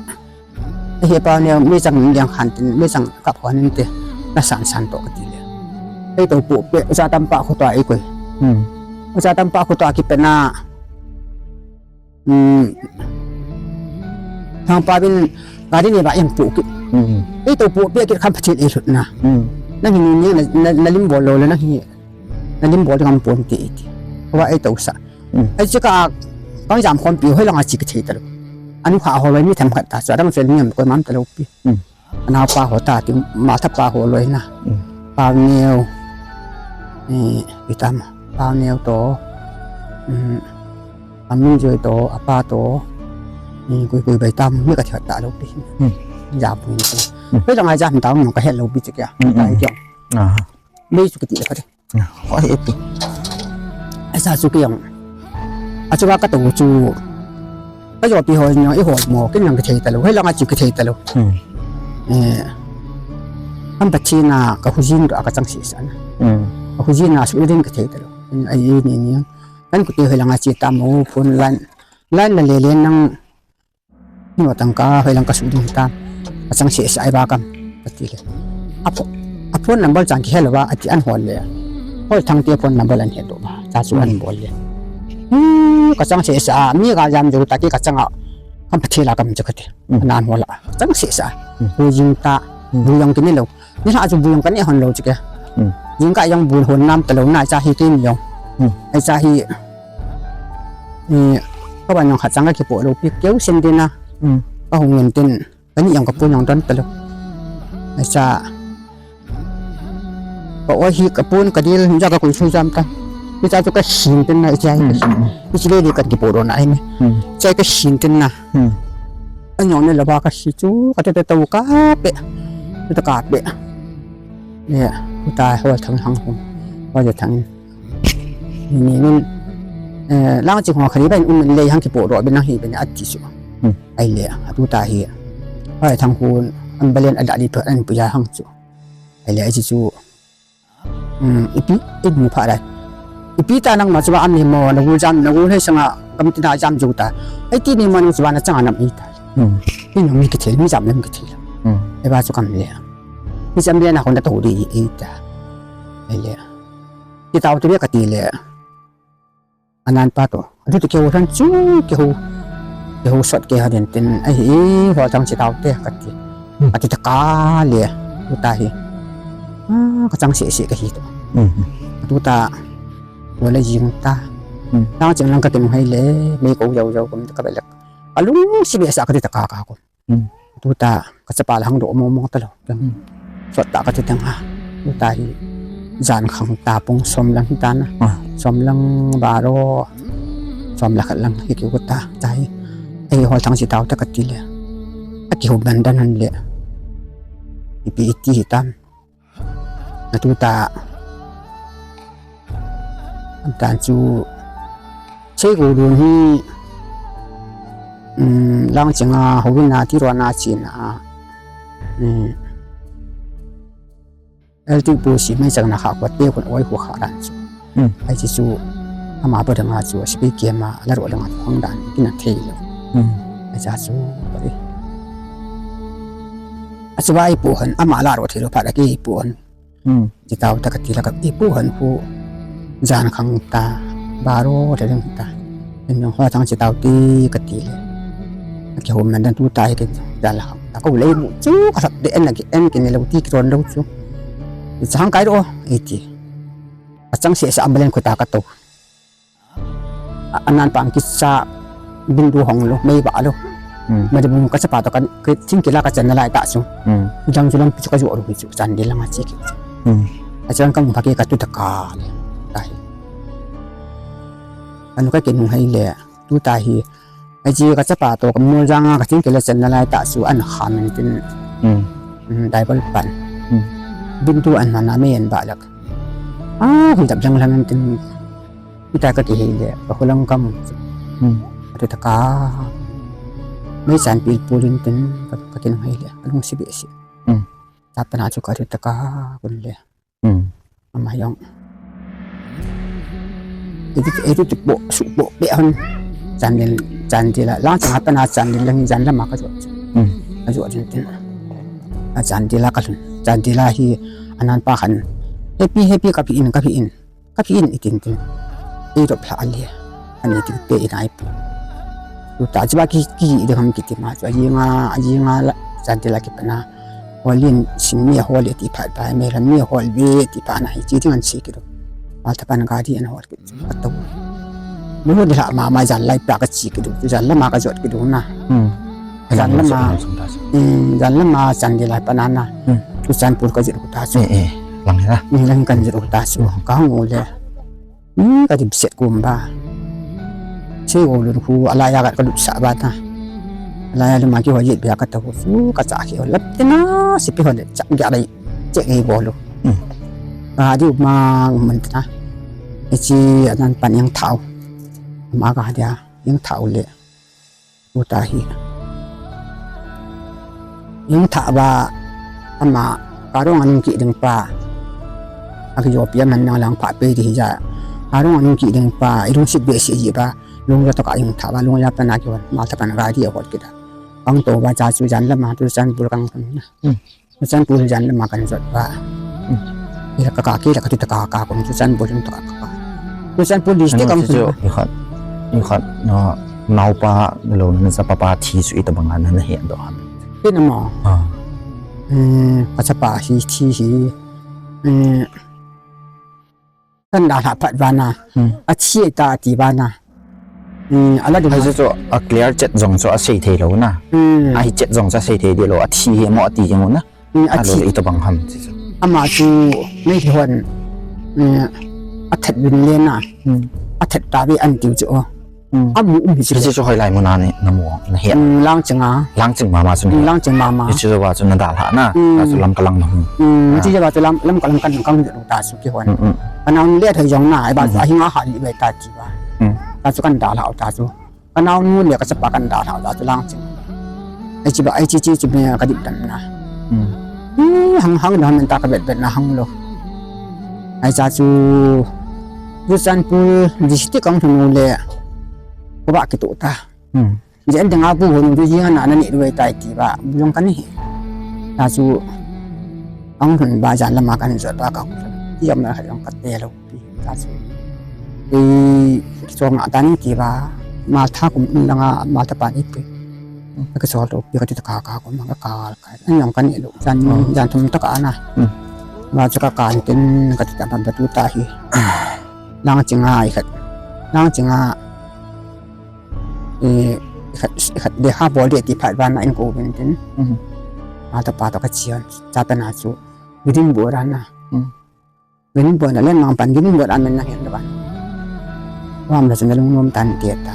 He pa ne meichang ni yang khan tin, meichang kap ho nin te. Na san san to ka ti le. Ei to pu pe, cha tam pa khu to ei koi. Hmm. Cha tam pa khu to ki pe na. Hmm. Thang pa bin gari ni ba yang pu ki. Hmm. Ei to pu pe ki kham pachin ei lut na. Hmm. Nang hi ni na, na, na lim bol lo le nang hi. Na lim bol ding am pon ti ti. Wa ei to sa. Hmm. Ei chi ka, ka jam khom pi hoi lang a chi ki thei ta lo. Anu kha ho lo mi tham khat ta sa dang se ni am ko mam ta lo pi. Hmm. Anau pa ho ta ti, ma tha pa ho loi na. Mm. Pa neo. Eh, itam. Pa neo to. Mm. Amin joi to, apa to. Koi koi bai tam mi ka thei ta lou pi. Ja pu ni. Bai jang ai ja hum ta mo ka het lou pi che kya. Ta kya. Bai chu kiti le ka de. Ho he pi. Ai sa chu kya. A chu ka ka to chu. Ka jo pi ho ni i ho mo kin lang ka thei ta lou. Hei lang a chu ka thei ta lou. Eh. Am pa chi na ka hu jin ka chang si sa na. Ka hu jin na su rin ka thei ta lou. Ai ni ni. Kan ku te hei lang a chi ta mo phone line. Line la le le nang. Ni wa tang ka hei lang ka su ding ta. Ka chang se sa ai ba kam. Ka ti le. A pho-, a phone number chang ki hello ba a ti an hol le. Hol thang te phone number an he do ba. Cha su an bol le. Hmm, ka chang se sa mi ga jam jo ta ki ka chang a. Kam pa thi la kam jo ka ti. Nan hol a. Chang se sa. Hu jing ta. Bu yang ki ni lo. Ni ha chu bu jong ka ne hon lou chu ke. Jing ka jong bu hon nam ta lou na cha hi ke ni jong. Ai cha hi. Ni ka ban jong khat chang ka kipo lou pi keu sen din a. Ka hung ngen tin ka ni jong ka pun jong don ta lou. Ai cha. Ka oi hi ka pun ka dil ja ka kun su jam ta. Ni cha chu ka sin tin na ai cha hi. Ni chi le di ka kipo do na ai ni. Cha ka sin tin na. An jong ne la ba ka si chu ka te te to ka pe. Te ka pe. Ye, uta hol thang hang hum. Hol thang. Ni ni. Eh, lang chi hong khari ban um le hang kipo ro bin hang hi bin a ti chu. Ai le, atu ta hi. Hol thang hun an balen a da li pha an pu ya hang chu. Ai le ai chi chu. Ipi, ipi pha dai. Ipi ta nang ma chu ba am ni mo, na gu jam, na gu he sanga kam ti na jam ju ta. Ai ti ni mo nang chu ba na chang nam i ta. Ni nang mi ki thei, mi jam nam ki thei. Ai ba chu kam le. Ni cham le na hon da to di i ta. Ai le. Ki tau tu le ka ti le. Anan pa to. Adu tu ke wo than chu ke ho. Ke ho sot ke ha den tin. Ai hi ho tang chi tau te ka ti. Ka ti ta ka le. Tu ta hi. Ah, ka chang se se ka hi to. Tu ta. Wo le jing ta. Tang chang lang ka tin hai le. Me ko jau jau kum ka be le. Ka lung si be sa ka ti ta ka ka ko. Tu ta ka chapa la hang do mo mo ta lo. Sot ta ka ti tang ha. Tu ta hi jan khang ta pung som lang hi ta na. Som lang baro. Som la khat lang hi ki ta. Ta hi. Ei hol thang si tau ta ka ti le. A ki hu ban dan han le. Ipi iti hi tam. Atu ta. An tan chu. Sei go dun hi. Lang chenga ho win na ti ro na chin a. El ti pu si mai chang na kha ko te kun oi ko kha dan chu. Ai chi chu. Ama pa dang a chu. Si pi ke ma la ro dang a hang dan. Ki na thei lo. Ai cha chu. A chu ba i pu han. Ama la ro thei lo pa da ki pu han. Ti tau ta ka ti la ka i pu han hu. Jan khang ta. Baro ta ding ta. En nong ho tang ti tau ti ka ti le. Ki hom nan dan tu ta hi ke jan la khang ta. Ko le mu chu ka sat de en na ki en ki ne lo ti ki ron lo chu. Chang kai ro e ti. A chang se sa ambulance ko ta ka to. Anan pang kisa bindu hong lo, mei ba lo. Mari bung ka chapa to kan thing kila ka chan lai ta su. Jang ju lam chu ka ju ru chu chan di langa chi ki. A chan kam phaki ka tu ta ka. Ka hi. Anu ka ke nu hai le. Tu ta hi. Ai chi ka chapa to ka mu janga ka thing kila chan lai ta su an kha men tin. Dai bal pan. Bindu an mana me en ba lak. A hui tap jang lam tin. Ita ka kihei le, ka hulang kam. Atu ta ka. Mei san pil pulin tin, ka, ka kin hei le, ka lung si be si. Ta pana chu ka atu ta ka, kun le. Ama yong. Itu, itu tu bo, su bo, be hon. Chan dil, chan dila, lang chang pana chan dil lang jan lama ka jo. Ka jo din tin. A chan dila ka lun. Chan dila hi, anan pa khan. Happy, happy, ka pi in, ka pi in. Ka pi in itin tin. Ei rop hla a le. Ani ti pe in ai pu. Tu ta chiba ki, ki de ham ki ti ma chu. Aji nga, aji nga la. Chan ti la ki pana. Holin sin mi hol ti pha ta. Me ram mi hol ve ti pha na hi. Chi ti man si ki do. Al ta pan ga di an hol ki. Ka to. Mu de la ma ma jan lai pra ka chi ki do. Jan la ma ka jot ki do na. Jan lama, jan lama chan di lai panana. Tu chan pur ka jit ta chu. Lang kan jit ta chu. Ka hung le. Ni ka dim set kum ba. Che go lun khu ala ya ka lut sa ba ta. Lai lama kihoi jit bia ka tahu chu ka cha kihoi lap tina sipi hoi le cha gya dai che ei bolu. Hmm. Ka di mang man tina. Ichi anan pan yang thau. Ma ka dia yang thau le. Uta hi. Yang tha ba ama karong anung ki ding pa. Aki jo pia man nang lang pa pe di ja. Karong anung ki ding pa. Ilung sit be si ji ba. Lung ja to ka yang tha ba lung ja pa na ki wan. Ma ta pan ga di a hot kita. Kang to ba cha chu jan lama tu chan bul kang na. Hmm. Tu chan bul jan lama kan jot ba. Hmm. Ila ka ka ki la ka tu ta ka ka kum tu chan bul tung ta ka ka. Tu chan bul di ste kang tu. Ikhat, ikhat, na, naupa, lo, na sa papa thi su ita banga na na he do ham. Ina mo. Ah. Hmm, ka sa pa hi thi hi. Hmm. Kan da ha phat ba na. Hmm. A thi ta ti ba na. Hmm, ala du. Hai chu a clear chet jong chu a sei thei lo na. Hmm. A hi chet jong chu a sei thei di lo a thi hi mo a ti jong na. Hmm, a thi. Alo le ito bang ham ti chu. Ama chu nei hi hon. Hmm, a that bin le na. Hmm. A that ta bi an tiu chu. Hmm. A mu um hi chu. Hiche chu hoilai muna ni na mu na he. Hmm, lang chinga. Lang ching mama chu ni. Hmm, lang ching mama. Hiche chu ba chu na da ha na. Hmm. A chu lam ka lang na hung. Hmm, hiche chu ba chu lam, lam ka lang kan kang ta chu ki hon. Hmm, hmm. Ka nau le thai jong na, ai ba chu a hinga ha li bai ta chi ba. Hmm. Ta chu kan da ha ta chu. Ka nau nu le ka chapa kan da ha ta chu lang ching. Ai chi ba, ai chi chi chu me ka dip dan na. Hmm. Hmm, hang hang da men ta ka bet bet na hang lo. Ai cha chu. Churachandpur district ang thunu le. Ko ba ki tu ta. Hmm. Jen ding a bu hon du jing ana na ni ruai tai ti ba, bu jong kan hi. Ta chu ang hun ba jan lama kan jot ba ka. Ti am na ha jong ka te lo pi. Ta chu. Ei, ki chong a ta ni ti ba, ma tha kum in langa, ma tha pa ni pi. Ka chol to pi ka ti ta ka ka kum ka ka ka. An jong kan ni lo, jan, oh, jan thum ta ka na. Hmm. Ba chu ka ka ni tin ka ti ta ba tu ta hi. Lang chinga i khat. Lang chinga. Eh, khat, khat de ha bol de ti phat ba na in ko bin tin. Mhm. A ta pa to ka chian. Cha ta na chu. Giding bo ra na. Mhm. Giding bo na len mang pan giding bo ra men na hen da ba. Wa ma sa na lung nom tan ti ta.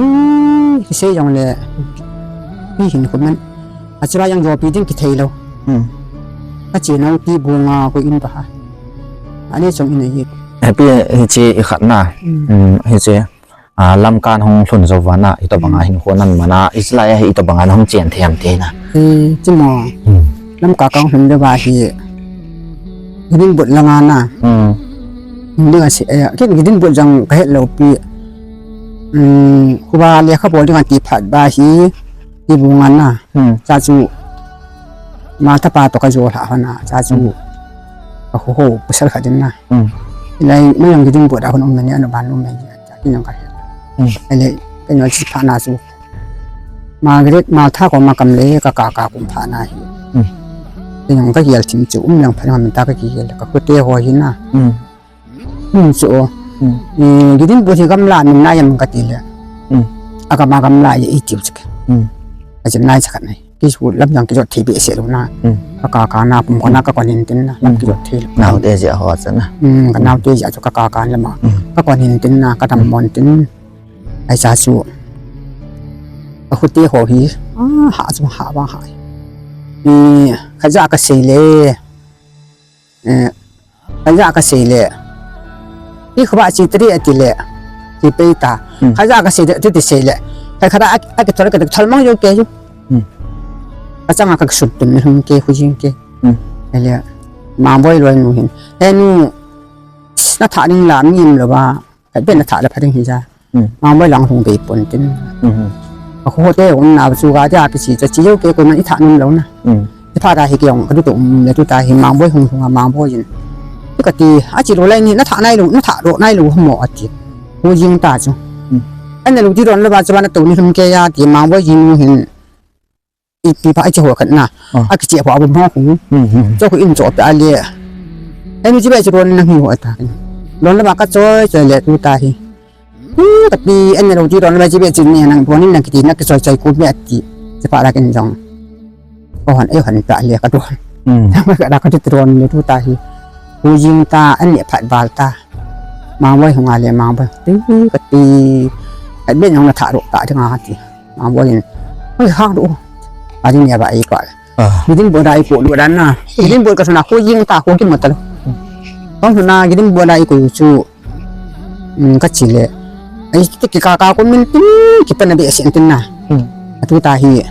Eh, ki sei jong le. Ki hin ko man. A chi ba jong jo pi ding ki thei lo. Mhm. A chi nau ti bu nga ko in ba ha. Ani chong in a yi. Happy, eh, chi i khat na. Mhm. Hmm, hi chi. A, Lamka hung lhun jou vana, ito banga hin hon an mana, Israel a hi ito banga hung chen them te na. E, chimo. Hmm. Lamka kang lhun jou va hi. Giding but langa na. Hmm. Ding a si, eh, kin giding but jang ka het lo pi. Hmm, kuba le ka bol ding an ti phat ba hi. Ti bu ngan na. Hmm. Cha chu. Ma ta pa to ka jo hla hana. Cha chu. Hmm. Ka ho ho, pasal kha din na. Hmm. Lai, mai yang giding but a hon um na ni, ano ban um na ni. Cha, kin yang ka. Hmm. Lai, kin yang chi pha na chu. Margaret, ma tha ko ma kam le, ka ka ka kum pha na hi. Hmm. Kin yang ka yel thim chu, um yang pha na min ta ka ki yel, ka ku te ho hi na. Hmm. Hmm, chu. Hmm. Eh, giding but hi gamla min na yam ka ti le. Hmm. A ka ma gamla ye i tiu chu. Hmm. A chin nai cha khat nai. Ki su lam jang ki jot thei behseh lou na. Hmm. Ka ka ka na pum ko na ka kon hin tin na. Lam ki jot thei lou. Nau te jeh a ho cha na. Hmm, ka nau te jeh a chu ka ka ka lam a. Hmm. Ka kon hin tin na, ka dam mon tin. Ai cha chu. Ka khu te ho hi. Ah, ha chu ha ba ha. Ni, ka ja ka sei le. Eh, ka ja ka sei le. I khu ba chi tri a ti le. Ti pe ta. Hmm. Ka ja ka sei le, ti ti sei le. Ka kha da a, a ki thol ka thol mang jo ke ju. Hmm. Ka changa ka sut tun ni hung ke, hu jing ke. Hmm. Ele, ma boi loi nu hin. He nu, na tha ding la mi im lo ba. Ka ben na tha la pha ding hi ja. Hmm. Ma boi lang hung bei pon tin. Hmm. Ka ho te un na chu ga ja ki si cha chi yo ke ko man i tha nun lo na. Hmm. I pha ta hi ke ong ka du to um le tu ta hi ma boi hung hung a ma boi in. Ka ti, a chi lo lai ni na tha nai lo, na tha ro nai lo mo a ti. Hu jing ta chu. Hmm. An na lu ti don lo ba chu ba na to ni hung ke ya ti ma boi jing nu hin. Ipi pa ichi ho khat na. Ah. A kichi ho abu mo khu. Hmm, hmm. Cho khu in cho pe a le. Ai mi chi ba chi ron na hi ho ta. Lon la ba ka choi choi le tu ta hi. Hu ka pi an lo chi ron la ba chi be chi ni nang ron ni nang kiti na ki choi choi ku be ti. Chi pa la ken jong. Ko han e han ta le ka tu. Hmm. Ka da ka ti ron le tu ta hi. Hu jing ta an le phat bal ta. Ma boi hung a le ma boi. Ti ka ti. Ka be jong na tha ro ta ding a ti. Ma boi in, Hoi, hang du. Adi ni ba ai ko. Ah. Gidin bo da ai ko lu dan na. Gidin bo ka sana ko ying ta ko ki mata lo. Kong na gidin bo da ai ko chu. Hmm, ka chi le. Ai ti ki ka ka ko min tin ki pa na be sin tin na. Hmm. Atu ta hi.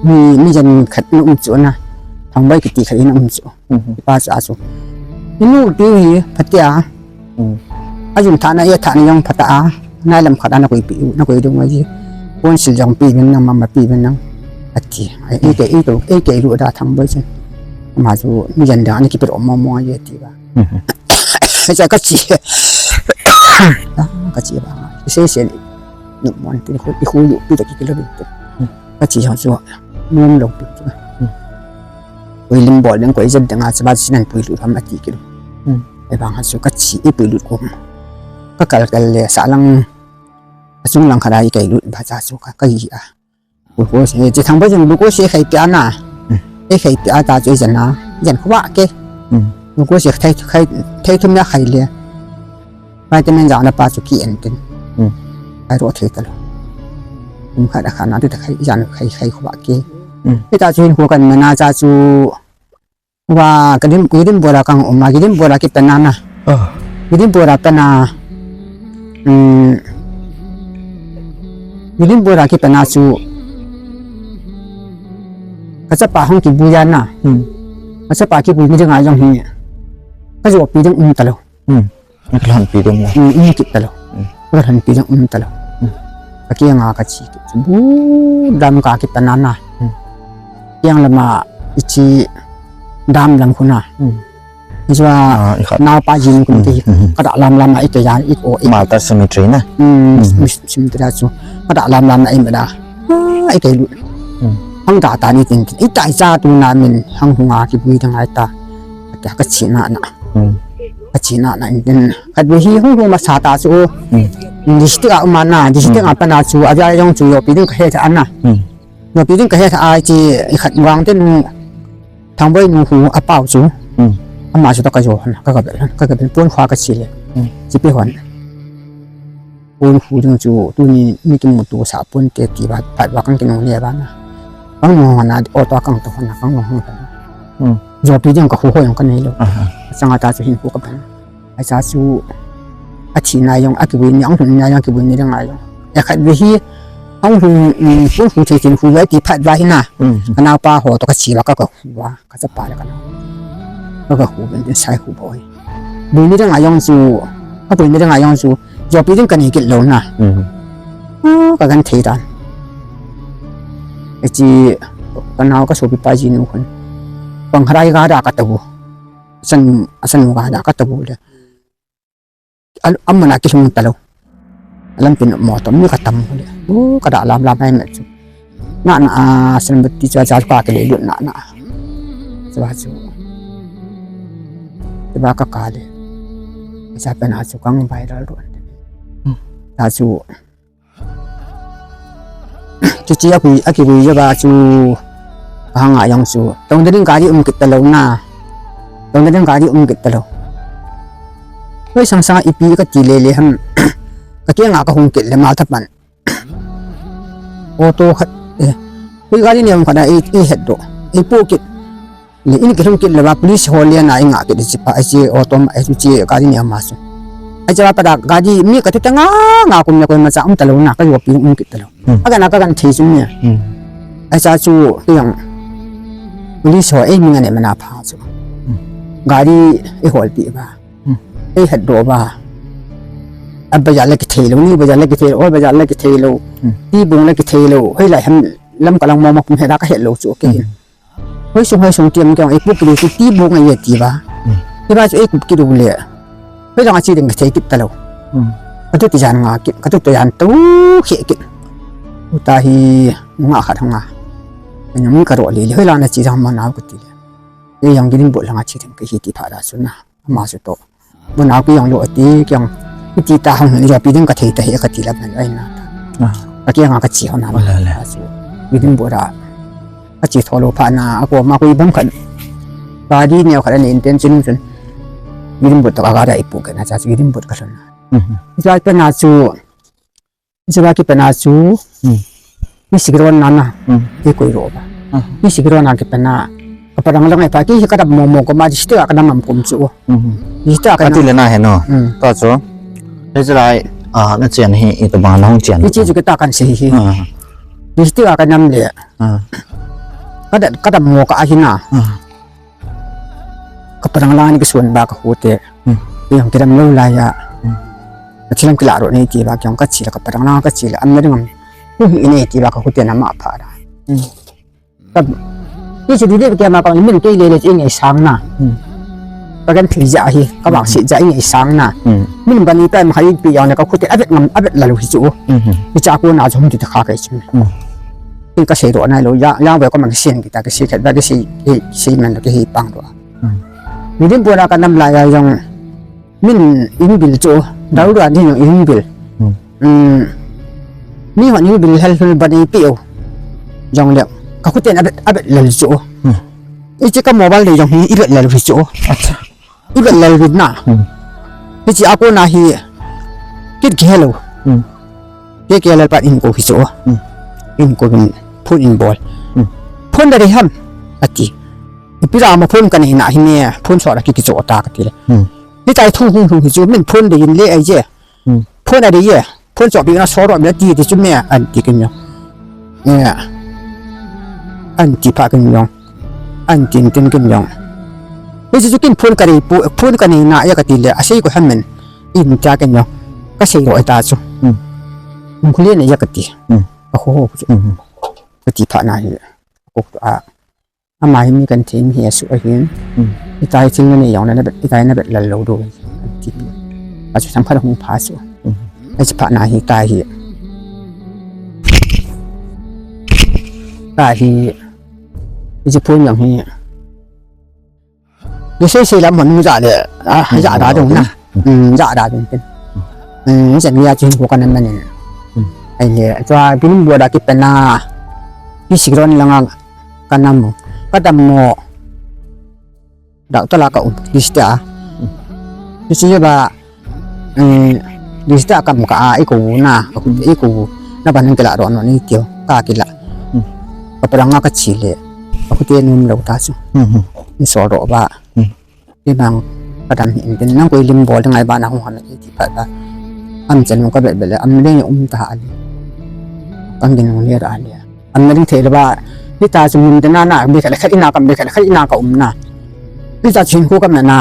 Mi, mi jan khat na um chu na. Thang bai ki ti khat na um chu. Hmm. Pa sa chu. Inu ti hi phatia. Hmm. A jum thana, e thana jong phata a. Nai lam khat a na koi pi, na koi dung a ji. Kon sil jong pi ben nang, mama pi ben nang. Ati. Ai, e ke, e to, e ke lu da thang bai chen. Ma chu mi jan da ni ki pe ro mo mo ye ti ba. Hmm. Sa ka chi. Ka chi ba. Se se ni. Nu mon ti khu, i khu yu pi ta ki ki lo bi. Hmm. Ka chi jong chu. Mom lo pi. Hmm. Koi lim bol ding, koi jet ding a, chaba sinan pui lut ham ati kilo. Hmm. Ei bang ha chu ka chi i pui lut kum. Ka kal kal le sa lang, a chung lang khat a i kai lut ba cha chu ka, ka i a. Glucose, eh, chi thang ba jong glucose khai pia na. Hmm. E khai pia ta chu i jan a, jan khuwa ke. Hmm. Glucose khai, khai, khai thum ya khai le. Vitamin jana pa chu ki en tin. Hmm. Ai ro thei ta lo. Um khat a khan a tu ta khai jan khai khai khuwa ke. Hmm. Ita chu hin khu kan mana cha chu wa ka dim, ki dim bora kang um ma, ki dim bora ki pena na. Ah. Ki dim bora pena. Hmm. Ki dim bora ki pena chu. Ka chapa hung ki buya na. Hmm. Ka chapa ki bu mi ding a jong hi. Ka jo pi ding um ta lo. Hmm. Ni ka lhon pi ding la. Hmm, um kit ta lo. Hmm. Ka lhon pi ding um ta lo. Hmm. Ka kiang a ka chi kit. Bu dam ka ki pena na. Hmm. Kiang lama i chi dam lang khu na. Hmm. Jua ah, i khat. Nau pa jin kun ti. Hmm, hmm, hmm. Ka da lam lam a i ke ya i ko i. Martyr cemetery na. Hmm, hmm, hmm. Cemetery chu. Ka da lam lam na i me da. Ah, i ke lu. Hmm. Hang da ta ni tin tin. I ta i cha tu na min hang hunga ki bui dang ai ta. Ka, ka chi na na. Hmm. Ka chi na na in tin. Ka bi hi hung hung ma sa ta chu. Hmm. District a ma na, district a pa na chu. A ja jong chu yo pi ding ka he ta na. Hmm. Yo pi ding ka he ta ai chi i khat wang te nu. Thang boi nu hu a pau chu. Hmm. Ama chu ta ka jo han, ka ka bel han, ka ka bel pon khwa ka chi le. Hmm. Chi pe hon. Pon khu ding chu, tuni mi kimu tu sa pon te ti ba, phat ba kang kinu le ba na. Kang nu hon na, o to kang to hon na, kang nu hon na. Hmm. Jo pi ding ka khu ho jong ka nei lo. Aha. Chang a ta chu hin khu ka ban. Ai cha chu, a thi na jong, a ki bui ni, ang hun na jong, ki bui ni ding a jong. E khat ve hi, ang hun, mm, pon khu thei tin khu ve ti phat ba hi na. Hmm. Ka nau pa ho to ka chi ba ka ka khu ba. Ka chapa le ka nau. Ka ka khu ben tin sai khu boi. Bui ni ding a jong chu, ka bui ni ding a jong chu, jo pi ding ka nei kit lo na. Hmm. Ah, ka gan thei dan. E chi, ka nau ka sopi pa ji nu khun. Pang harai ga da ka ta bu. San, san ga da ka ta bu le. Al-, amana ki lhung ta lo. Alam pin mo to mi ka tam le. U, ka da lam lam ai me chu. Na na a, san bati cha cha ka ke le lut na na. Cha chu. Cha ka ka le. Cha pe na chu kang bai dal ru. Hmm. Ta chu. Chuche a kui, a kigui jeh a chu, ka hang a jong chu. Tong ding gari um kit ta lo na. Tong ding gari um kit ta lo. Hoi sang sang a ipi ka ti le le ham. Ka kiang a ka hung kit le mal thapan. Auto khat, eh. Hoi gari ne um khat a i, i het do. I pu kit. Le in kilhung kit le ba police ho le na i nga kit chi pa, ai chi auto ma, ai chi gari ni ama su. Ai cha pa da gari mi ka ti ta nga, nga kum ne koi ma cha um ta lo na, ka jo pi um kit ta lo. Hmm. A ka na ka kan thei su ne. Hmm. Ai cha chu yang police ho ei mi nga ne ma na pha chu. Hmm. Gari i hol pi ba. Hmm. Ei het do ba. A ba ja le ki thei lo, ni ba ja le ki thei lo, o ba ja le ki thei lo. Hmm. Ti bung le ki thei lo, hoi lai ham lam ka lang mo ma kum he da ka het lo chu ke. Hmm. Hoi sung, hoi sung tiam kiang, ei pu kidu ti, ti bu ngai ye ti ba. Hmm. Ti ba chu ei pu kidu le. Hoi lang a chi ding ka thei kit ta lo. Hmm. Ka tu ti jan nga kit, ka tu ti jan tu khia kit. U ta hi nga khat nga. Ka nyam ka ro le le, hoi lang na chi jang ma na ka ti le. Ei yang gidin bu lang a chi ding ka hi ti pha da su na. Ama su to. Bu na ku yang lo ati, kiang iti ta hang ni jo pi ding ka thei ta he ka ti la ban ai na. Ah. Ka kiang a ka chi ho na ba. La, la. Ka su. Gidin bu ra. Ka chi tho lo pha na, a ko ma ku i bam khan. Ka di neo khan ni in ten chin chun. Gidin bu to ka ga da i pu ka na cha gidin bu ka lhon na. Mhm. Cha ka na chu. Jua ki pena chu. Hmm. Ni sikron na na. Hmm. Ni koi ro ba. Hmm. Ni sikron na ke pena. Ka parang lang ai pa ki ka dam mo mo ko ma ji sti ka dam am kum chu. Hmm. Ji sti ka Ati dam. Le na he no. Hmm. Ta chu. He chu lai, ah, na chian hi i to bang na hung chian. Ni chi chu ke ta kan se hi. Hmm. Ji sti ka dam le. Hmm. Ka da, ka dam mo ka a hi na. Hmm. Ka parang lang ni ka suan ba ka hu te. Hmm. Yang kidam lo lai ya. Hmm. Ka chilam kila ro nei ti ba kyong ka chi la ka parang lang ka chi la am na ding am. Hu hi nei ti ba ka hu te na ma pha da. Hmm. Ka, ni chi di de ke ma ka min ke le le chi nei sang na. Hmm. Ka gan thi ja hi, ka bang si ja nei sang na. Hmm. Min ban ni pa ma hai pi yang na ka hu te a vet ngam, a vet la lu hi chu. Hmm. Ni cha ko na chu hum ti ta kha ka chi. Hmm. Tin ka sei ro nai lo, ya, ya ve ko man sin kita ka si khat ba ka si, ki si man ka hi pang ro. Hmm. Ni din pura ka nam la ya jong min in bil chu, dau ra din jong in bil. Hmm. Hmm. Ni hon in bil hel hul ba ni pi o. Jong le, ka khu ten a bet, a bet lel chu. Hmm. I chi ka mobile de jong hi, i bet lel chu. Acha. I vet lel vin na. Hmm. Hichi a kona hi kit kihelo. Hmm. Ke ke lal pat in ko hi chu. Hmm. In ko vin phone in bol. Hmm. Phone da re ham. Ati. Ipi ra ma phone ka nei na hi ne. Phone so ra ki ki chu ta ka ti le. Hmm. Hitai thu hung hung hi chu min phone de in le ai je. Hmm. Phone a de ye. Phone so pi na so ro mi ti ti chu me an ti kin yo. Eh. An ti pha kin yo. An tin tin kin yo. Hichi chu kin phone ka rei pu, phone ka nei na ya ka ti le, a sei ko ham men. In cha kin yo. Ka sei ro ta chu. Hmm. Mun khu le ne ya ka ti. Hmm. Ka ho ho chu. Hmm. Ka ti pha na hi. Ko a. Ama hi mi kan thei mi hi a su a hin. Hmm. Hitai thil na nei jong na bet, hitai na bet lal lo do. Ti. A chu sam khat hung pha chu. Hmm. A chu pha na hitai hi. Hitai hi. Hichi phone jong hi. Ni sei sei lam hon ja le. A, hmm, ja da dong na. Hmm, ja da dong tin. Hmm, jan ya chin ko kan man. Hmm. Ai le, chua bin bo da ki pena. Ki sikron langa. Ka nam mo. Ka dam mo. Doctor la ka um. Lista. Lista ba. Eh, lista kam ka a, i ko na. Ka ko, i ko. Na ban ke la ro no ni tio. Ka ki la. Hmm. Ka parang ka chi le. Ka ko te num lo ta chu. Hmm, hmm. Ni so ro ba. Hmm. Ti bang ka dam hin tin nang koi lim bol ngai ba na hung ham ti phat ba. Am chen ka bel bel am le um ta ali. Kan din le ra ali. Am na ding thei le ba. Hita chu mun te na na be khat le khat ina kam be khat le khat ina ka um na. Hita chin ko kam na na.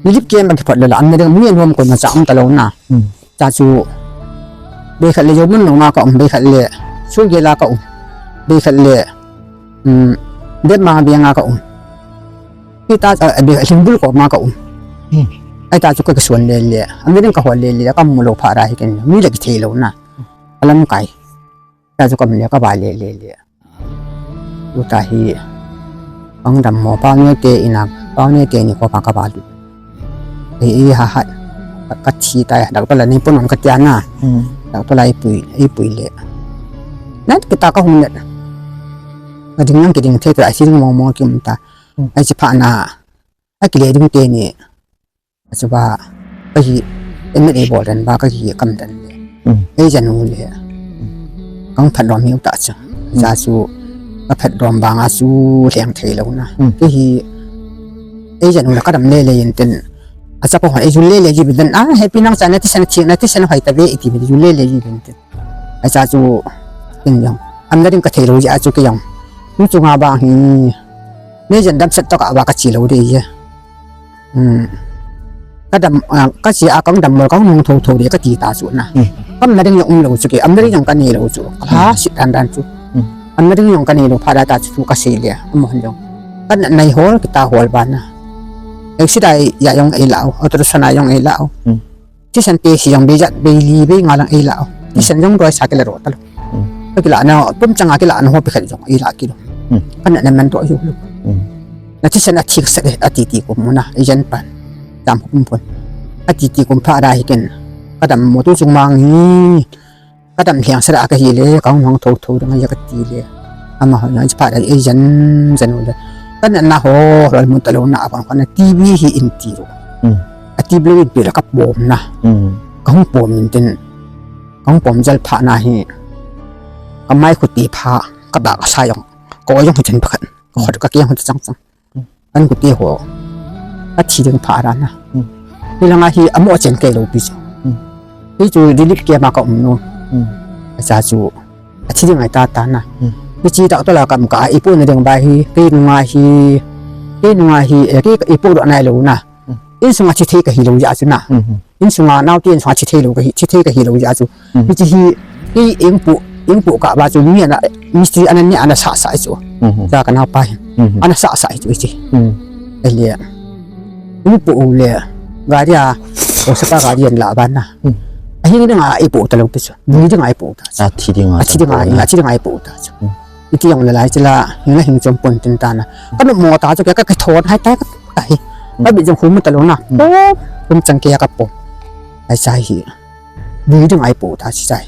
Ni lip ke ma ki phat le la am na ding mi nuam ko na cha um ta lo na. Hmm. Cha chu be khat le jo mun no ma ka um be khat le. Su ge la ka um. Be khat le. Hmm. Det ma be nga ka um. Hita, eh, be, hling bul ko ma ka um. Hmm. Ai ta chu ka, ka suan le le. Am ding ka hol le le, ka mu lo pha ra hi ken. Mi le ki thei lo na. Alam kai. Ta chu ka mu le ka ba le le le. U ta hi. Pang dam mo pa ne te ina, pa ne te ni ko pa ka ba lu. Ei, ei ha ha. Ka thi ta ya, dak to la ni pon ka tia na. Hmm. Dak to la i pui, i pui le. Na ki ta ka hung le. Ka ding nang ki ding the ta, ai si ding mo mo ki um ta. Hmm. Ai chi pha na. A kile ding te ni. A chu ba, ka hi, en met ei bol den ba, ka hi kam den le. Hmm. Ei jan u le. Kang phat dom hiu ta chu. Hmm. Ja chu, ka phat dom ba nga chu leng thei lo na. Hmm. Ka hi, ei jan u le ka dam le le yin ten. A cha ko hon ei ju le le ji bin den. A, happy nang cha na ti san thi, na ti san hoi ta ve i ti bin ju le le ji bin ten. Ai cha chu, kin jong. Am na ding ka thei lo ji a chu ki jong. Ni chu nga ba hi. Ni jan dam set to ka ba ka chi lo de ye. Hmm. Ka dam, ah, ka chi a kang dam mo kang nung tho tho de ka ti ta chu na. Hmm. Am na ding jong um lo chu ki, am na ding jong ka nei lo chu. Ka ha sit dan dan chu. Hmm. Am na ding jong ka nei lo pha da ta chu ka sei le. Am hon jong. Ka na nai hol ki ta hol ba na. Ei si dai ya jong ei la o, ultrasound a jong ei la o. Hmm. Thisan te si jong bei jat, bei li, bei nga lang ei la o. Thisan jong doi sa ke la ro ta lo. Hmm. Ka ki la na, pum chang a ki la na ho pe khat jong ei la ki lo. Hmm. Ka na na man to yu lo. Hmm. Na thisan a thik sa de, a ti ti kum mo na, ei jan pan. Tam kum pon. A ti ti kum pha da hi ken. Ka dam mo tu chung mang hi. Ka dam lheng sara ka hi le, ka hung hong tho tho dang ya ka ti le. Ama ho yang chi pha da ei jan jan u le. Ka na na ho, hol mun ta lo na, a kon kon na T V hi in ti ro. Hmm. A T V lo in pi la ka pom na. Hmm. Ka hung pom in tin. Ka hung pom jal pha na hi. Kamai khuti pha, kaba kasa jong, ko jong chen pakhat, ko khot ka kiang chang chang. Kan khuti ho, athi ding pha ra na. Hilanga hi amo chen kei lou pi chu. Hi chu relief camp a ka um nu. Acha chu, athi ding ai ta ta na. Hi chi tak to la kam ka, ipu na ding ba hi, kei nunga hi, kei nunga hi, eh, kei ipu ro nai lou na. Insunga thi thei ka hi lou ja chu na. Insunga naote insunga thi thei lou ka hi, thi thei ka hi lou ja chu. Hichi hi, hi ingpu, ingpu ka ba chu ni ana, mistri ana ni ana sa sa chu. Ja ka naopa hi. Ana sa sa chu hichi. Ele. Ingpu u le, gari a, o sa pa gari an la ba na. Ahi ni nga ipu ta lou pi chu. Ni ding ai pu ta chu. Athi ding a, athi ding a, athi ding ai pu ta chu. Iti jong le lai chila, hing la hing chom pon tin ta na. Ka nom mo ta chu ka, ka, ka thon hai ta ka ta hi. Ka bi jong khum ta lo na. Khum chang ke ka po. Ai chai hi. Bui ding ai po ta chi chai.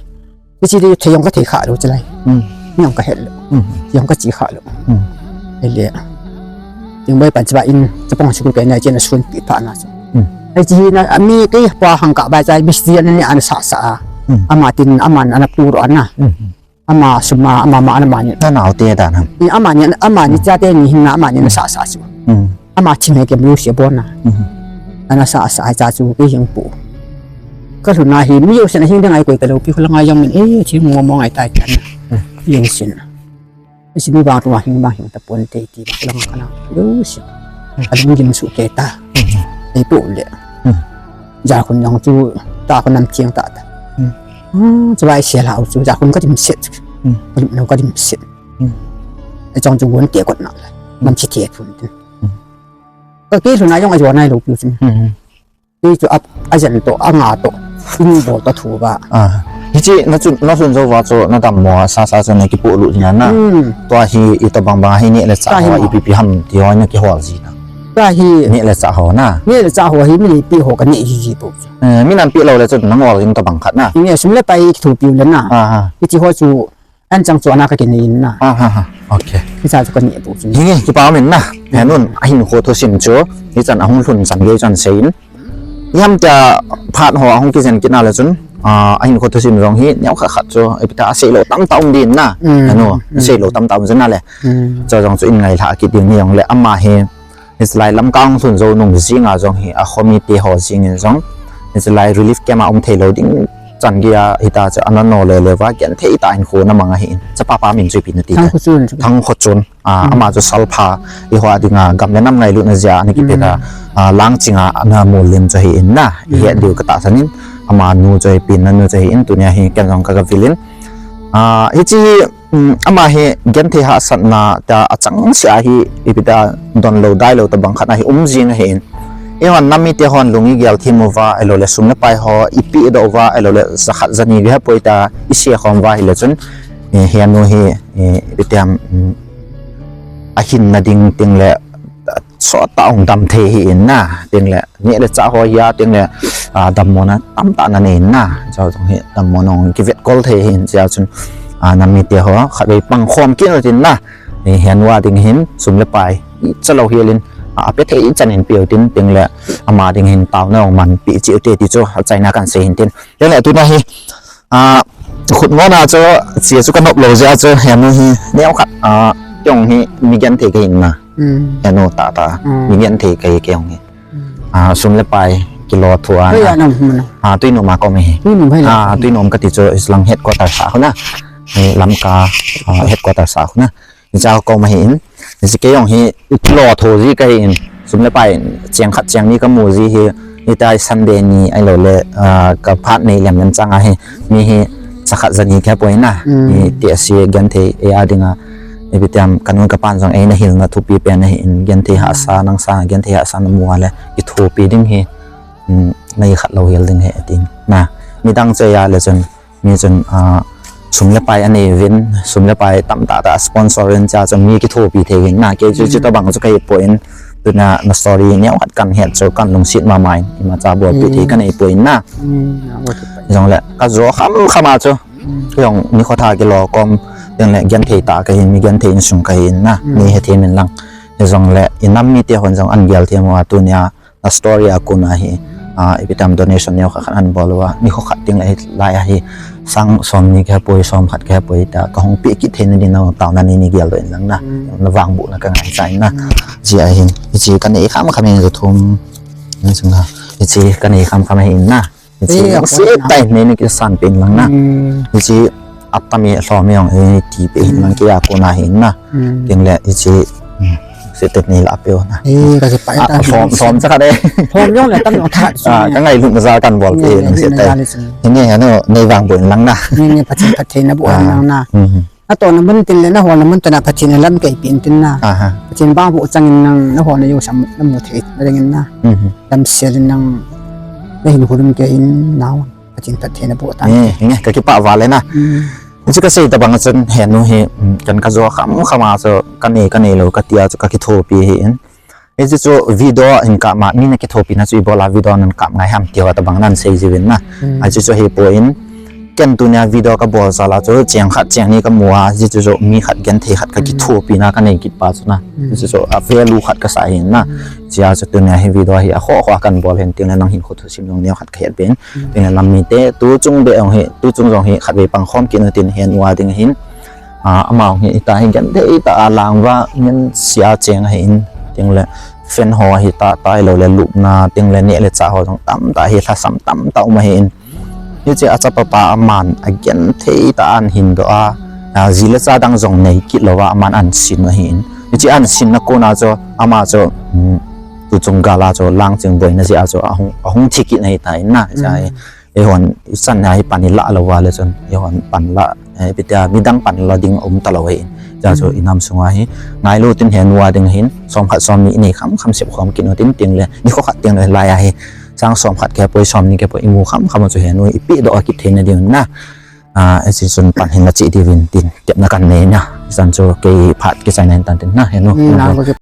Iti de thei jong ka thei kha lo chilai. Jong ka het lo. Jong ka chi kha lo. Ele. Jing bai pan chiba in, chapang sukul ke na chen sun pi pha na chu. Ai chi na, mi ke pa hang ka ba chai, bis ti an ni an sa sa. Ama tin, ama an pu ro na. Ama sum a, ama ma, ama ni. Na naote dan ham? Ni ama ni, ama ni chate ni hin na, ama ni na sa sa chu. Ama thim he kem lu se bon na. Ana sa sa cha chu kei hing pu. Ka lhun na hi mi yo se na hing ding ai koi ka lou pi khu la ngai jong min, eh, thim mo mo ngai tai tan na. Yen sin. Isi ni ba tu hing ba hing ta pon te ti ba khu la ngai ka na. Lu se. Ka lung gim su ke ta. Ei pu le. Ja khun jong chu ta khun nam chiang ta ta. Chu lai sia lau chu ja khun ka dim set. Ka lim no ka dim set. Ei chong chu won te kot na la. Nam chi te phun tin. Ka ke lhun na jong a jo nai lou piu chu. Ei chu ap a jan to, a nga to. In bol ta thu ba. Hichi na chu, na sun zo va chu na dam mo sa sa chu na ki pu lu nya na. Tua hi i to bang bang hi ni le cha ho, i pi pi ham ti ho na ki hol ji na. Ka hi. Neh le chah ho na. Neh le chah ho hi mi pi ho ka neh ji ji po. Eh, mi nampi lou le chun nang ol in to bang khat na. Nge sum le pai ki thu piu le na. Aha. Ki chi ho chu an chang chu ana ka ki nei in na. Aha, ha. Okay. Ki cha chu ka neh po chu. Hi nge, kipa min na. He nun, a hin kho thusim chu. Hi chan a hung lhun chan gei chan sei in. Hiam tia phat ho a hung kijen kit na le chun, ah, a hin kho thusim jong hi neo khat khat chu, ipi ta a sei lou tam ta um din na. Ano, a sei lou tam ta um jin na le. Chu jong chu in ngai lha kit ding ni jong le ama hi, hichi lai Lamka hung lhun jou nung jing a jong hi, a khomi te ho jing in jong, hichi lai relief camp a um thei lou ding chan gei a, hita chu ana no le le va, gen thei ta in khu na mang a hi in. Chapa pa min chu ipi na ti. Thang Kho Chun. Thang Kho Chun. Ah, ama chu Salpha, i hoa dinga gam le nam ngailutna jeh a ana kipet a, ah, Langching a ana mol lim chu hi in na, i het diu ka tahsan in, ama nu chu hi pin na nu chu hi in, tunia hi ken jong ka ga vil in. Ah, hichi hi, um, ama hi genthei hahsatna ta a chang sia hi ipi ta don lou dai lou ta bang khat na hi um jing a hi in. I hon nam mite hon lung i gel thim uva, ahilou le sum le pai ho i pi doh uva, ahilou le jakhat jani ge poi ta i sia khom uva hi le chun, eh, hia nu hi, eh, ipi tiam, um, a hinna ding ting le, sot ta ong dam thei hi in na, ting le, neh le chah ho hia, ting le, ah, dam mo na, tam ta na nei in na, chau jong hi, dam mo na ong kivet kol thei hi in, chia chun, ah, nam mite ho, khat vei pang khom kit u tin na, eh, hia nu a ding hin, sum le pai, i cha lou hial in, ah, a pe thei chan in piu tin, ting le, ama ding hin tao na ong man pi chiu te ti chu, a chaina kan sei hin tin. Ting le, tu na hi, Ah, khut ngona chu, chia chu ka nop lou jeh a chu, hia nu hi, neo khat, ah, kei jong hi, mi genthei ka hin na. Hia nu tah tah, mi genthei ka hi kei jong hi. Ah, sum le pai, kilo thua. Kei a nam hum na. Ah, Tuinom a kom hi. Tuinom hi la. Ah, Tuinom ka ti chu, Islang headquarter sa khu na. Hi Lamka, ah, headquarter sa khu na. Hicha ka kom ahi in, hiche kei jong hi, i kilo tho ji ka hi in, sum le pai in, cheng khat cheng ni ka mu ji hi, hitia Sunday ni, ahilou le, ah, ka phat nei lem lem chang ahi, mi hi, cha khat jani kei poi na, hi ti a si genthei, ei a dinga, ipi tiam, ka nu ka pan jong ei na hilna thupi pen ahi in, genthei hahsa, nang sang genthei hahsa na mu a le, i thupi ding hi, um, nei khat lou hial ding hi, tin, na, midang chu ei a le chun, Mi chun, ah, sum le pai anei uvin, sum le pai tamtah tah sponsor in chia chun mi kithopi thei uvin na, kei chu, chu tabang chu ka hi poi in, tuna na story neo khat kan het chu kan lungset mama in, imacha bolpeh thei ka nei poi in na. Jongle, ka jo kham kham a chu, kei jong nikho tha kilo kom, teng le genthei tah ka hin, mi genthei insung ka hin na, mi hethem in lang. Jongle, i nam mite hon jong an gel them uva tunia, a story a kon a hi, ah, ipi tam donation neo khat khat an bol uva, nikho khat teng le hilai a hi, sang som ni kihepoi, som khat kihepoi ta, kahung pe kit theina ding na taona nei nei geldoh in lang na. Mm. Na vangbohna ka ngaicha in na. Mm. Hiche ahin, hiche kanei kham kham in chu thum. Hiche kanei kham kham ahin na. Hiche, eh, masi apoina. Tai nei ni kisan pe in lang na. Mm. Hiche atam e lhom e jong, eh, ti pe hin lang, mm, kei a kona hin na. Mm. Tin le hiche, mm, se tet nei la pe na. Eh, ka se pa, ah, ta lhom, lhom cha khat e. Lhom jong le tam jong tha. Ah, ka ngailutna jal kan bol pe, eh, hin se tai. Ngailutna jal le. Henge, ano, nei vangboh in lang na. Nge, nge, Pathen phattheina boh in lang na. Ah, mm. Natohna mun tin le, naholna mun tin a Pathen in lamkai pen tin na. Aha. Pathen vangboh chang in nang, naholna jouse namu thei na ding in na. Mhm. Lamsel in nang, nahin hulim kei in nau. Pathen phattheina boh tan. Eh, nge, ka kipah val e na. Mm. Hiche ka sei tabang chun henu hi, mm, kan ka jo kham kham a chu, kanei, kanei lou, kati a chu ka kithopi ahin. Hiche chu video in kap ma, mi na kithopi na chu ibola video nan kap ngai ham tia tabang nan sei jiuvin na. Mm. Hiche chu ahipoi in, ken tunia video ka bol jal a chu, cheng khat cheng ni ka mu a, hiche chu mi khat genthei khat ka, mm, kithopi na ka nei kit pa chu na. Mm. Hiche chu a value khat ka sa ahin na. Mm. Hichea chu tunia hi video hi akhoh khoh a kan bol hin tin le nang hin kho thusim jong neo khat ka het pen. Mm. Tin le nam mite, tu chung beh jong hi, tu chung jong hi khatvei pang khom kit u tin henu a ding ahin. Ah, ama jong hi, hita hi genthei tah a lang uva, ngen sia cheng ahin, tin le, fan ho hi tah tah ahilou le, lupna, tin le, neh le chah ho jong tamtah hi, lhasam tamtah um ahin. Hiche achapa pa aman, agenthei tah a ahin doh a, ah, ji le cha dang jong nei kit louva, aman ahin sin ahin. Hiche ahin sinna kona chu, ama chu, um, tu chung gal a chu, lang ching boina jeh a chu, ahung, ahung thi kit ahitai na, hiche hi. Mm. Eihon, ichan a hi pan ilah lou uva le chun, eihon pan la, eh, ipi tia, midang pan la ding um talou ahin. Hijeh chun, mm, inam sunga hi, ngailu tin henu a ding ahin, som khat som ni inei kham kham sep khom kit u tin tin le, nikho khat tin le lai a hi, sang som khat kihepoi, som ni kihepoi, imu kham kham u chu henu, ipi doh a kit theina ding na. Ah, hiche chun pan hin la cheh diuvin tin, tepna kan nei na. Hijeh chun kei phat kichai na hin tan tin na, henu. Mm, na, ko ki